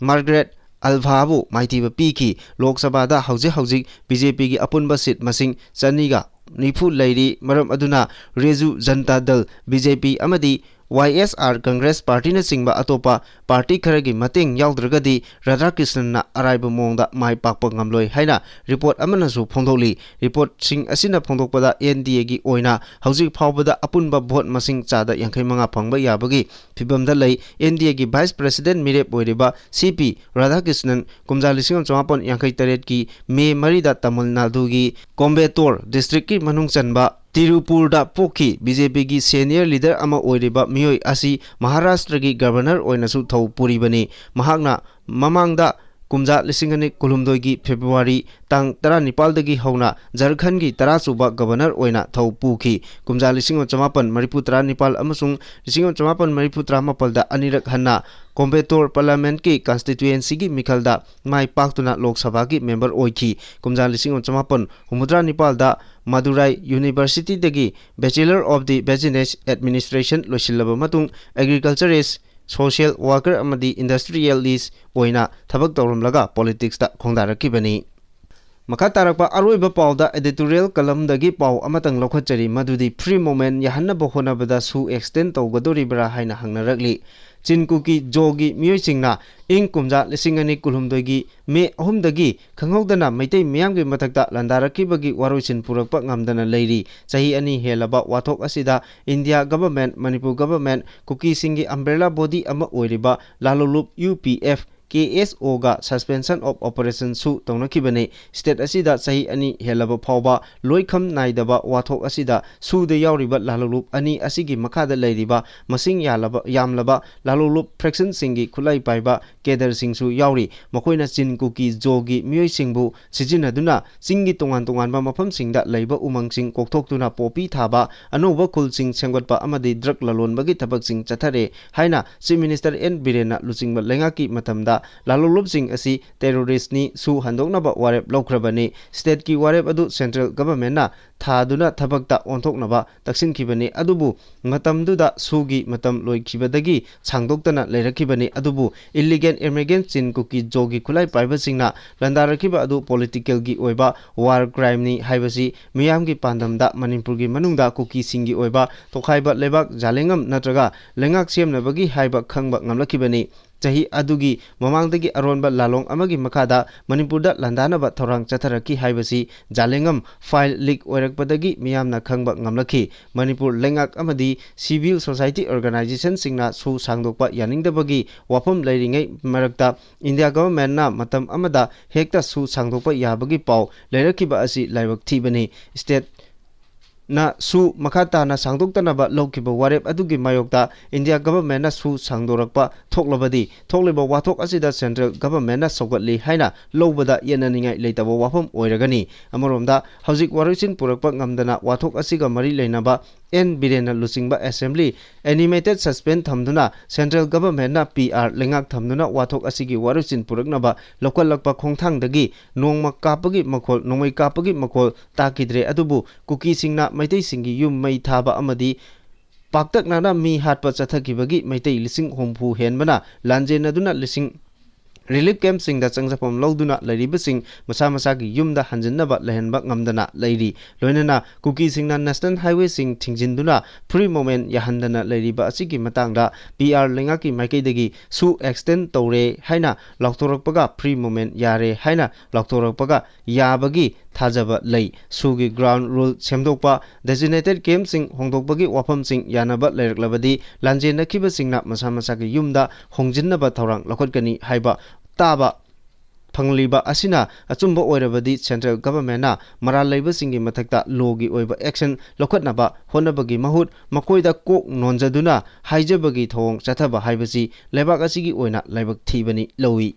ꯃꯥꯔꯒꯔꯦꯠ ꯑꯜꯚꯥꯕꯨ ꯃꯥꯏꯊꯤꯕ ꯄꯤꯈꯤ꯫ ꯂꯣꯛ ꯁꯚꯥꯗ ꯍꯧꯖꯤꯛ ꯍꯧꯖꯤꯛ B J P ꯒꯤ ꯑꯄꯨꯟꯕ seat ꯃꯁꯤꯡ ꯆꯅꯤꯒ ꯅꯤꯐꯨ ꯂꯩꯔꯤ꯫ ꯃꯔꯝ ꯑꯗꯨꯅ ꯔꯦꯖꯨ ꯖꯟꯇꯥ ꯗꯜ, B J P, ꯑꯃꯗꯤ Y S R Congress party ꯅꯆꯤꯡꯕ ꯑꯇꯣꯞꯄ party ꯈꯔꯒꯤ ꯃꯇꯦꯡ ꯌꯥꯎꯗ꯭ꯔꯒꯗꯤ ꯔꯥꯙꯥꯀ꯭ꯔꯤꯁꯅꯟꯅ ꯑꯔꯥꯏꯕ ꯃꯑꯣꯡꯗ ꯃꯥꯏ ꯄꯥꯛꯄ ꯉꯝꯂꯣꯏ ꯍꯥꯏꯅ report ꯑꯃꯅꯁꯨ ꯐꯣꯡꯗꯣꯛꯂꯤ꯫ Report ꯁꯤꯡ ꯑꯁꯤꯅ ꯐꯣꯡꯗꯣꯛꯄꯗ, N D A ꯒꯤ ꯑꯣꯏꯅ ꯍꯧꯖꯤꯛ ꯐꯥꯎꯕꯗ ꯑꯄꯨꯟꯕ vote ꯃꯁꯤꯡ ꯆꯥꯗ ꯌꯥꯡꯈꯩ ꯃꯉꯥ ꯐꯪꯕ ꯌꯥꯕꯒꯤ ꯐꯤꯕꯝꯗ ꯂꯩ꯫ N D A ꯒꯤ Vice President ꯃꯤꯔꯦꯞ ꯑꯣꯏꯔꯤꯕ C P ꯔꯥꯙꯥꯀ꯭ꯔꯤꯁꯅꯟ ꯀꯨꯝꯖꯥ ꯂꯤꯁꯤꯡ ꯑꯃ ꯆꯃꯥꯄꯟ ꯌꯥꯡꯈꯩ ꯇꯔꯦꯠꯀꯤ May ꯃꯔꯤꯗ ꯇꯥꯃꯤꯜ ꯅꯥꯗꯨꯒꯤ ꯀꯣꯝꯕꯦꯇꯣꯔ district ꯀꯤ ꯃꯅꯨꯡ ꯆꯟꯕ ꯇꯤꯔꯨꯄꯨꯔꯗ ꯄꯣꯛꯈꯤ꯫ B J P ꯒꯤ senior leader ꯑꯃ ꯑꯣꯏꯔꯤꯕ ꯃꯤꯑꯣꯏ ꯑꯁꯤ ꯃꯍꯥꯔꯥꯁꯇ꯭ꯔꯒꯤ Governor ꯑꯣꯏꯅꯁꯨ ꯊꯧ ꯄꯨꯔꯤꯕꯅꯤ꯫ ꯃꯍꯥꯛꯅ ꯃꯃꯥꯡꯗ ꯀꯨꯝꯖꯥ ꯂꯤꯁꯤꯡ ꯑꯅꯤ ꯀꯨꯟꯍꯨꯝꯗꯣꯏꯒꯤ ꯐꯦꯕ꯭ꯔꯨꯋꯥꯔꯤ ꯇꯥꯡ ꯇꯔꯥꯅꯤꯄꯥꯜꯗꯒꯤ ꯍꯧꯅ ꯖꯔꯈꯟꯒꯤ ꯇꯔꯥꯁꯨꯕ ꯒꯕꯔꯅꯔ ꯑꯣꯏꯅ ꯊꯧ ꯄꯨꯈꯤ꯫ ꯀꯨꯝꯖꯥ ꯂꯤꯁꯤꯡ ꯑꯃ ꯆꯃꯥꯄꯟ ꯃꯔꯤꯐꯨ ꯇꯔꯥꯅꯤꯄꯥꯜ ꯑꯃꯁꯨꯡ ꯂꯤꯁꯤꯡ ꯑꯃ ꯆꯃꯥꯄꯟ ꯃꯔꯤꯐꯨ ꯇꯔꯥꯃꯥꯄꯜꯗ ꯑꯅꯤꯔꯛ ꯍꯟꯅ ꯀꯣꯝꯕꯦꯇꯣꯔ ꯄꯥꯔꯂꯥꯃꯦꯟꯠꯀꯤ ꯀꯟꯁꯇꯤꯇ꯭ꯌꯨꯑꯦꯟꯁꯤꯒꯤ ꯃꯤꯈꯜꯗ ꯃꯥꯏ ꯄꯥꯛꯇꯨꯅ ꯂꯣꯛ ꯁꯚꯥꯒꯤ ꯃꯦꯝꯕꯔ ꯑꯣꯏꯈꯤ꯫ ꯀꯨꯝꯖꯥ ꯂꯤꯁꯤꯡ ꯑꯃ ꯆꯃꯥꯄꯟ ꯍꯨꯝꯐꯨꯇꯔꯥ ꯅꯤꯄꯥꯜꯗ Madurai ꯌꯨꯅꯤꯚꯔꯁꯤꯇꯤꯗꯒꯤ Bachelor of the Business Administration ꯂꯣꯏꯁꯤꯜꯂꯕ ꯃꯇꯨꯡ, ꯑꯦꯒ꯭ꯔꯤꯀꯜꯆꯔꯤꯁ, ꯁꯣꯁꯤꯌꯦꯜ ꯋꯥꯔꯀꯔ ꯑꯃꯗꯤ ꯏꯟꯗꯁꯇ꯭ꯔꯤꯌꯦꯂꯤꯁ ꯑꯣꯏꯅ ꯊꯕꯛ ꯇꯧꯔꯝꯂꯒ ꯄꯣꯂꯤꯇꯤꯛꯁꯇ ꯈꯣꯡꯗꯥꯔꯛꯈꯤꯕꯅꯤ꯫ ꯃꯈꯥ ꯇꯥꯔꯛꯄ ꯑꯔꯣꯏꯕ ꯄꯥꯎꯗ editorial columnꯗꯒꯤ ꯄꯥꯎ ꯑꯃꯇꯪ ꯂꯧꯈꯠꯆꯔꯤ, ꯃꯗꯨꯗꯤ free movement ꯌꯥꯍꯟꯅꯕ ꯍꯣꯠꯅꯕꯗ ꯁꯨ extend ꯇꯧꯒꯗꯣꯔꯤꯕ꯭ꯔꯥ ꯍꯥꯏꯅ ꯍꯪꯅꯔꯛꯂꯤ꯫ ꯆꯤꯟ ꯀꯨꯀꯤ ꯖꯣꯒꯤ ꯃꯤꯑꯣꯏꯁꯤꯡꯅ ꯏꯪ ꯀꯨꯝꯖꯥ ꯂꯤꯁꯤꯡ ꯑꯅꯤ ꯀꯨꯟꯍꯨꯝꯗꯣꯏꯒꯤ ꯃꯦ ꯑꯍꯨꯝꯗꯒꯤ ꯈꯪꯍꯧꯗꯅ ꯃꯩꯇꯩ ꯃꯤꯌꯥꯝꯒꯤ ꯃꯊꯛꯇ ꯂꯥꯟꯗꯥꯔꯛꯈꯤꯕꯒꯤ ꯋꯥꯔꯣꯏꯁꯤꯟ ꯄꯨꯔꯛꯄ ꯉꯝꯗꯅ ꯂꯩꯔꯤ꯫ ꯆꯍꯤ ꯑꯅꯤ ꯍꯦꯜꯂꯕ ꯋꯥꯊꯣꯛ ꯑꯁꯤꯗ ꯏꯟꯗꯤꯌꯥ ꯒꯚꯔꯟꯃꯦꯟꯠ, ꯃꯅꯤꯄꯨꯔ ꯒꯚꯔꯟꯃꯦꯟꯠ, ꯀꯨꯀꯤꯁꯤꯡꯒꯤ umbrella body ꯑꯃ ꯑꯣꯏꯔꯤꯕ ꯂꯥꯂꯣꯂꯨꯞ U P F, K S ꯑꯣꯒ suspension of operation ꯁꯨ ꯇꯧꯅꯈꯤꯕꯅꯤ꯫ ꯁ꯭ꯇꯦꯠ ꯑꯁꯤꯗ ꯆꯍꯤ ꯑꯅꯤ ꯍꯦꯜꯂꯕ ꯐꯥꯎꯕ ꯂꯣꯏꯈꯝ ꯅꯥꯏꯗꯕ ꯋꯥꯊꯣꯛ ꯑꯁꯤꯗ ꯁꯨꯗ ꯌꯥꯎꯔꯤꯕ ꯂꯥꯂꯣꯂꯨꯞ ꯑꯅꯤ ꯑꯁꯤꯒꯤ ꯃꯈꯥꯗ ꯂꯩꯔꯤꯕ ꯃꯁꯤꯡ ꯌꯥꯂꯕ-, ꯌꯥꯝꯂꯕ ꯂꯥꯂꯣꯂꯨꯞ ꯐ꯭ꯔꯦꯛꯁꯟꯁꯤꯡꯒꯤ ꯈꯨꯠꯂꯥꯏ ꯄꯥꯏꯕ ꯀꯦꯗꯔꯁꯤꯡꯁꯨ ꯌꯥꯎꯔꯤ꯫ ꯃꯈꯣꯏꯅ ꯆꯤꯟ ꯀꯨꯀꯤ ꯖꯣꯒꯤ ꯃꯤꯑꯣꯏꯁꯤꯡꯕꯨ ꯁꯤꯖꯤꯟꯅꯗꯨꯅ ꯆꯤꯡꯒꯤ ꯇꯣꯉꯥꯟ ꯇꯣꯉꯥꯟꯕ ꯃꯐꯝꯁꯤꯡꯗ ꯂꯩꯕ ꯎꯃꯪꯁꯤꯡ ꯀꯣꯛꯊꯣꯛꯇꯨꯅ ꯄꯣꯄꯤ ꯊꯥꯕ, ꯑꯅꯧꯕ ꯈꯨꯜꯁꯤꯡ ꯁꯦꯝꯒꯠꯄ ꯑꯃꯗꯤ ꯗ꯭ꯔꯒ ꯂꯂꯣꯟꯕꯒꯤ ꯊꯕꯛꯁꯤꯡ ꯆꯠꯊꯔꯦ ꯍꯥꯏꯅ ꯆꯤꯐ ꯃꯤꯅꯤꯁꯇꯔ ꯑꯦꯟ ꯕꯤꯔꯦꯟꯅ ꯂꯨꯆꯤꯡꯕ ꯂꯩꯉꯥꯛꯀꯤ ꯃꯇꯝꯗ ꯂꯥꯂꯣꯂꯨꯞꯁꯤꯡ ꯑꯁꯤ ꯇꯦꯔꯣꯔꯤꯁ꯭ꯠꯅꯤ ꯁꯨ ꯍꯟꯗꯣꯛꯅꯕ ꯋꯥꯔꯦꯞ ꯂꯧꯈ꯭ꯔꯕꯅꯤ꯫ ꯁ꯭ꯇꯦꯠꯀꯤ ꯋꯥꯔꯦꯞ ꯑꯗꯨ ꯁꯦꯟꯇ꯭ꯔꯦꯜ ꯒꯚꯔꯟꯃꯦꯟꯠꯅ ꯊꯥꯗꯨꯅ ꯊꯕꯛꯇ ꯑꯣꯟꯊꯣꯛꯅꯕ ꯇꯛꯁꯤꯟꯈꯤꯕꯅꯤ꯫ ꯑꯗꯨꯕꯨ ꯃꯇꯝꯗꯨꯗ ꯁꯨꯒꯤ ꯃꯇꯝ ꯂꯣꯏꯈꯤꯕꯗꯒꯤ ꯁꯥꯡꯗꯣꯛꯇꯅ ꯂꯩꯔꯛꯈꯤꯕꯅꯤ꯫ ꯑꯗꯨꯕꯨ ꯏꯂꯤꯒꯦꯜ ꯏꯃꯤꯒ꯭ꯔꯦꯟꯠ ꯆꯤꯟ ꯀꯨꯀꯤ ꯖꯣꯒꯤ ꯈꯨꯠꯂꯥꯏ ꯄꯥꯏꯕꯁꯤꯡꯅ ꯂꯥꯟꯗꯥꯔꯛꯈꯤꯕ ꯑꯗꯨ ꯄꯣꯂꯤꯇꯤꯀꯦꯜꯒꯤ ꯑꯣꯏꯕ ꯋꯥꯔ ꯀ꯭ꯔꯥꯏꯝꯅꯤ ꯍꯥꯏꯕꯁꯤ ꯃꯤꯌꯥꯝꯒꯤ ꯄꯥꯟꯗꯝꯗ ꯃꯅꯤꯄꯨꯔꯒꯤ ꯃꯅꯨꯡꯗ ꯀꯨꯀꯤꯁꯤꯡꯒꯤ ꯑꯣꯏꯕ ꯇꯣꯈꯥꯏꯕ ꯂꯩꯕꯥꯛ ꯖꯥꯂꯦꯡꯉꯝ ꯅꯠꯇ꯭ꯔꯒ ꯂꯩꯉꯥꯛ ꯁꯦꯝꯅꯕꯒꯤ ꯍꯥꯏꯕ ꯈꯪꯕ ꯉꯝꯂꯛꯈꯤꯕꯅꯤ꯫ ꯆꯍꯤ ꯑꯗꯨꯒꯤ ꯃꯃꯥꯡꯗꯒꯤ ꯑꯔꯣꯟꯕ ꯂꯥꯂꯣꯡ ꯑꯃꯒꯤ ꯃꯈꯥꯗ ꯃꯅꯤꯄꯨꯔꯗ ꯂꯥꯟꯗꯥꯅꯕ ꯊꯧꯔꯥꯡ ꯆꯠꯊꯔꯛꯈꯤ ꯍꯥꯏꯕꯁꯤ ꯖꯥꯂꯦꯡꯉꯝ ꯐꯥꯏꯜ ꯂꯤꯛ ꯑꯣꯏꯔꯛꯄꯗꯒꯤ ꯃꯤꯌꯥꯝꯅ ꯈꯪꯕ ꯉꯝꯂꯛꯈꯤ꯫ ꯃꯅꯤꯄꯨꯔ ꯂꯩꯉꯥꯛ ꯑꯃꯗꯤ ꯁꯤꯚꯤꯜ ꯁꯣꯁꯥꯏꯇꯤ ꯑꯣꯔꯒꯅꯥꯏꯖꯦꯁꯟꯁꯤꯡꯅ ꯁꯨ ꯁꯥꯡꯗꯣꯛꯄ ꯌꯥꯅꯤꯡꯗꯕꯒꯤ ꯋꯥꯐꯝ ꯂꯩꯔꯤꯉꯩ ꯃꯔꯛꯇ ꯏꯟꯗꯤꯌꯥ ꯒꯚꯔꯟꯃꯦꯟꯠꯅ ꯃꯇꯝ ꯑꯃꯗ ꯍꯦꯛꯇ ꯁꯨ ꯁꯥꯡꯗꯣꯛꯄ ꯌꯥꯕꯒꯤ ꯄꯥꯎ ꯂꯩꯔꯛꯈꯤꯕ ꯑꯁꯤ ꯂꯥꯏꯕꯛ ꯊꯤꯕꯅꯤ꯫ ꯁ꯭ꯇꯦꯠ ꯅ ꯁꯨ ꯃꯈꯥ ꯇꯥꯅ ꯁꯥꯡꯗꯣꯛꯇꯅꯕ ꯂꯧꯈꯤꯕ ꯋꯥꯔꯦꯞ ꯑꯗꯨꯒꯤ ꯃꯥꯌꯣꯛꯇ ꯏꯟꯗꯤꯌꯥ ꯒꯚꯔꯟꯃꯦꯟꯠꯅ ꯁꯨ ꯁꯥꯡꯗꯣꯔꯛꯄ ꯊꯣꯛꯂꯕꯗꯤ, ꯊꯣꯛꯂꯤꯕ ꯋꯥꯊꯣꯛ ꯑꯁꯤꯗ ꯁꯦꯟꯇ꯭ꯔꯦꯜ ꯒꯚꯔꯟꯃꯦꯟꯠꯅ ꯁꯧꯒꯠꯂꯤ ꯍꯥꯏꯅ ꯂꯧꯕꯗ ꯌꯦꯠꯅꯅꯤꯡꯉꯥꯏ ꯂꯩꯇꯕ ꯋꯥꯐꯝ ꯑꯣꯏꯔꯒꯅꯤ꯫ ꯑꯃꯔꯣꯝꯗ, ꯍꯧꯖꯤꯛ ꯋꯥꯔꯣꯏꯁꯤꯟ ꯄꯨꯔꯛꯄ ꯉꯝꯗꯅ ꯋꯥꯊꯣꯛ ꯑꯁꯤꯒ ꯃꯔꯤ ꯂꯩꯅꯕ ꯑꯦꯟ ꯕꯤꯔꯦꯟꯅ ꯂꯨꯆꯤꯡꯕ ꯑꯦꯁꯦꯝꯕ꯭ꯂꯤ ꯑꯦꯅꯤꯃꯦꯇꯦꯗ ꯁꯁꯄꯦꯟ ꯊꯝꯗꯨꯅ ꯁꯦꯟꯇ꯭ꯔꯦꯜ ꯒꯚꯔꯟꯃꯦꯟꯠꯅ ꯄꯤ ꯑꯥꯔ ꯂꯩꯉꯥꯛ ꯊꯝꯗꯨꯅ ꯋꯥꯊꯣꯛ ꯑꯁꯤꯒꯤ ꯋꯥꯔꯣꯏꯁꯤꯟ ꯄꯨꯔꯛꯅꯕ ꯂꯧꯈꯠꯂꯛꯄ ꯈꯣꯡꯊꯥꯡꯗꯒꯤ ꯅꯣꯡꯃ ꯀꯥꯞꯄꯒꯤ ꯃꯈꯣꯜ, ꯅꯣꯡꯃꯩ ꯀꯥꯞꯄꯒꯤ ꯃꯈꯣꯜ ꯇꯥꯈꯤꯗ꯭ꯔꯦ꯫ ꯑꯗꯨꯕꯨ ꯀꯨꯀꯤꯁꯤꯡꯅ ꯃꯩꯇꯩꯁꯤꯡꯒꯤ ꯌꯨꯝ ꯃꯩ ꯊꯥꯕ ꯑꯃꯗꯤ ꯄꯥꯛꯇꯛꯅꯅ ꯃꯤ ꯍꯥꯠꯄ ꯆꯠꯊꯈꯤꯕꯒꯤ ꯃꯩꯇꯩ ꯂꯤꯁꯤꯡ ꯍꯨꯝꯐꯨ ꯍꯦꯟꯕꯅ ꯂꯥꯟꯖꯦꯟꯅꯗꯨꯅ ꯂꯤꯁꯤꯡ, ꯔꯤꯂꯤꯐ ꯀꯦꯝꯞꯁꯤꯡꯗ ꯆꯪꯖꯐꯝ ꯂꯧꯗꯨꯅ ꯂꯩꯔꯤꯕꯁꯤꯡ ꯃꯁꯥ ꯃꯁꯥꯒꯤ ꯌꯨꯝꯗ ꯍꯟꯖꯤꯟꯅꯕ ꯂꯩꯍꯟꯕ ꯉꯝꯗꯅ ꯂꯩꯔꯤ꯫ ꯂꯣꯏꯅꯅ ꯀꯨꯀꯤꯁꯤꯡꯅ ꯅꯦꯁꯅꯦꯜ ꯍꯥꯏꯋꯦꯁꯤꯡ ꯊꯤꯡꯖꯤꯟꯗꯨꯅ ꯐ꯭ꯔꯤ ꯃꯨꯚꯃꯦꯟꯠ ꯌꯥꯍꯟꯗꯅ ꯂꯩꯔꯤꯕ ꯑꯁꯤꯒꯤ ꯃꯇꯥꯡꯗ ꯄꯤ ꯑꯥꯔ ꯂꯩꯉꯥꯛꯀꯤ ꯃꯥꯏꯀꯩꯗꯒꯤ ꯁꯨ ꯑꯦꯛꯁꯇꯦꯟ ꯇꯧꯔꯦ ꯍꯥꯏꯅ ꯂꯥꯎꯊꯣꯔꯛꯄꯒ, ꯐ꯭ꯔꯤ ꯃꯨꯚꯃꯦꯟꯠ ꯌꯥꯔꯦ ꯍꯥꯏꯅ ꯂꯥꯎꯊꯣꯔꯛꯄꯒ ꯌꯥꯕꯒꯤ ꯊꯥꯖꯕ ꯂꯩ꯫ ꯁꯨꯒꯤ ꯒ꯭ꯔꯥꯎꯟ ꯔꯨꯜ ꯁꯦꯝꯗꯣꯛꯄ, ꯗꯦꯖꯤꯒꯅꯦꯇꯦꯗ ꯀꯦꯝꯞꯁꯤꯡ ꯍꯣꯡꯗꯣꯛꯄꯒꯤ ꯋꯥꯐꯝꯁꯤꯡ ꯌꯥꯅꯕ ꯂꯩꯔꯛꯂꯕꯗꯤ ꯂꯥꯟꯖꯦꯟꯅꯈꯤꯕꯁꯤꯡꯅ ꯃꯁꯥ ꯃꯁꯥꯒꯤ ꯌꯨꯝꯗ ꯍꯣꯡꯖꯤꯟꯅꯕ ꯊꯧꯔꯥꯡ ꯂꯧꯈꯠꯀꯅꯤ ꯍꯥꯏꯕ ꯇꯥꯕ ꯐꯪꯂꯤꯕ ꯑꯁꯤꯅ ꯑꯆꯨꯝꯕ ꯑꯣꯏꯔꯕꯗꯤ ꯁꯦꯟꯇ꯭ꯔꯦꯜ ꯒꯚꯔꯟꯃꯦꯟꯠꯅ ꯃꯔꯥꯜ ꯂꯩꯕꯁꯤꯡꯒꯤ ꯃꯊꯛꯇ ꯂꯣꯒꯤ ꯑꯣꯏꯕ ꯑꯦꯛꯁꯟ ꯂꯧꯈꯠꯅꯕ ꯍꯣꯠꯅꯕꯒꯤ ꯃꯍꯨꯠ ꯃꯈꯣꯏꯗ ꯀꯣꯛ ꯅꯣꯟꯖꯗꯨꯅ ꯍꯥꯏꯖꯕꯒꯤ ꯊꯧꯑꯣꯡ ꯆꯠꯊꯕ ꯍꯥꯏꯕꯁꯤ ꯂꯩꯕꯥꯛ ꯑꯁꯤꯒꯤ ꯑꯣꯏꯅ ꯂꯥꯏꯕꯛ ꯊꯤꯕꯅꯤ ꯂꯧꯏ꯫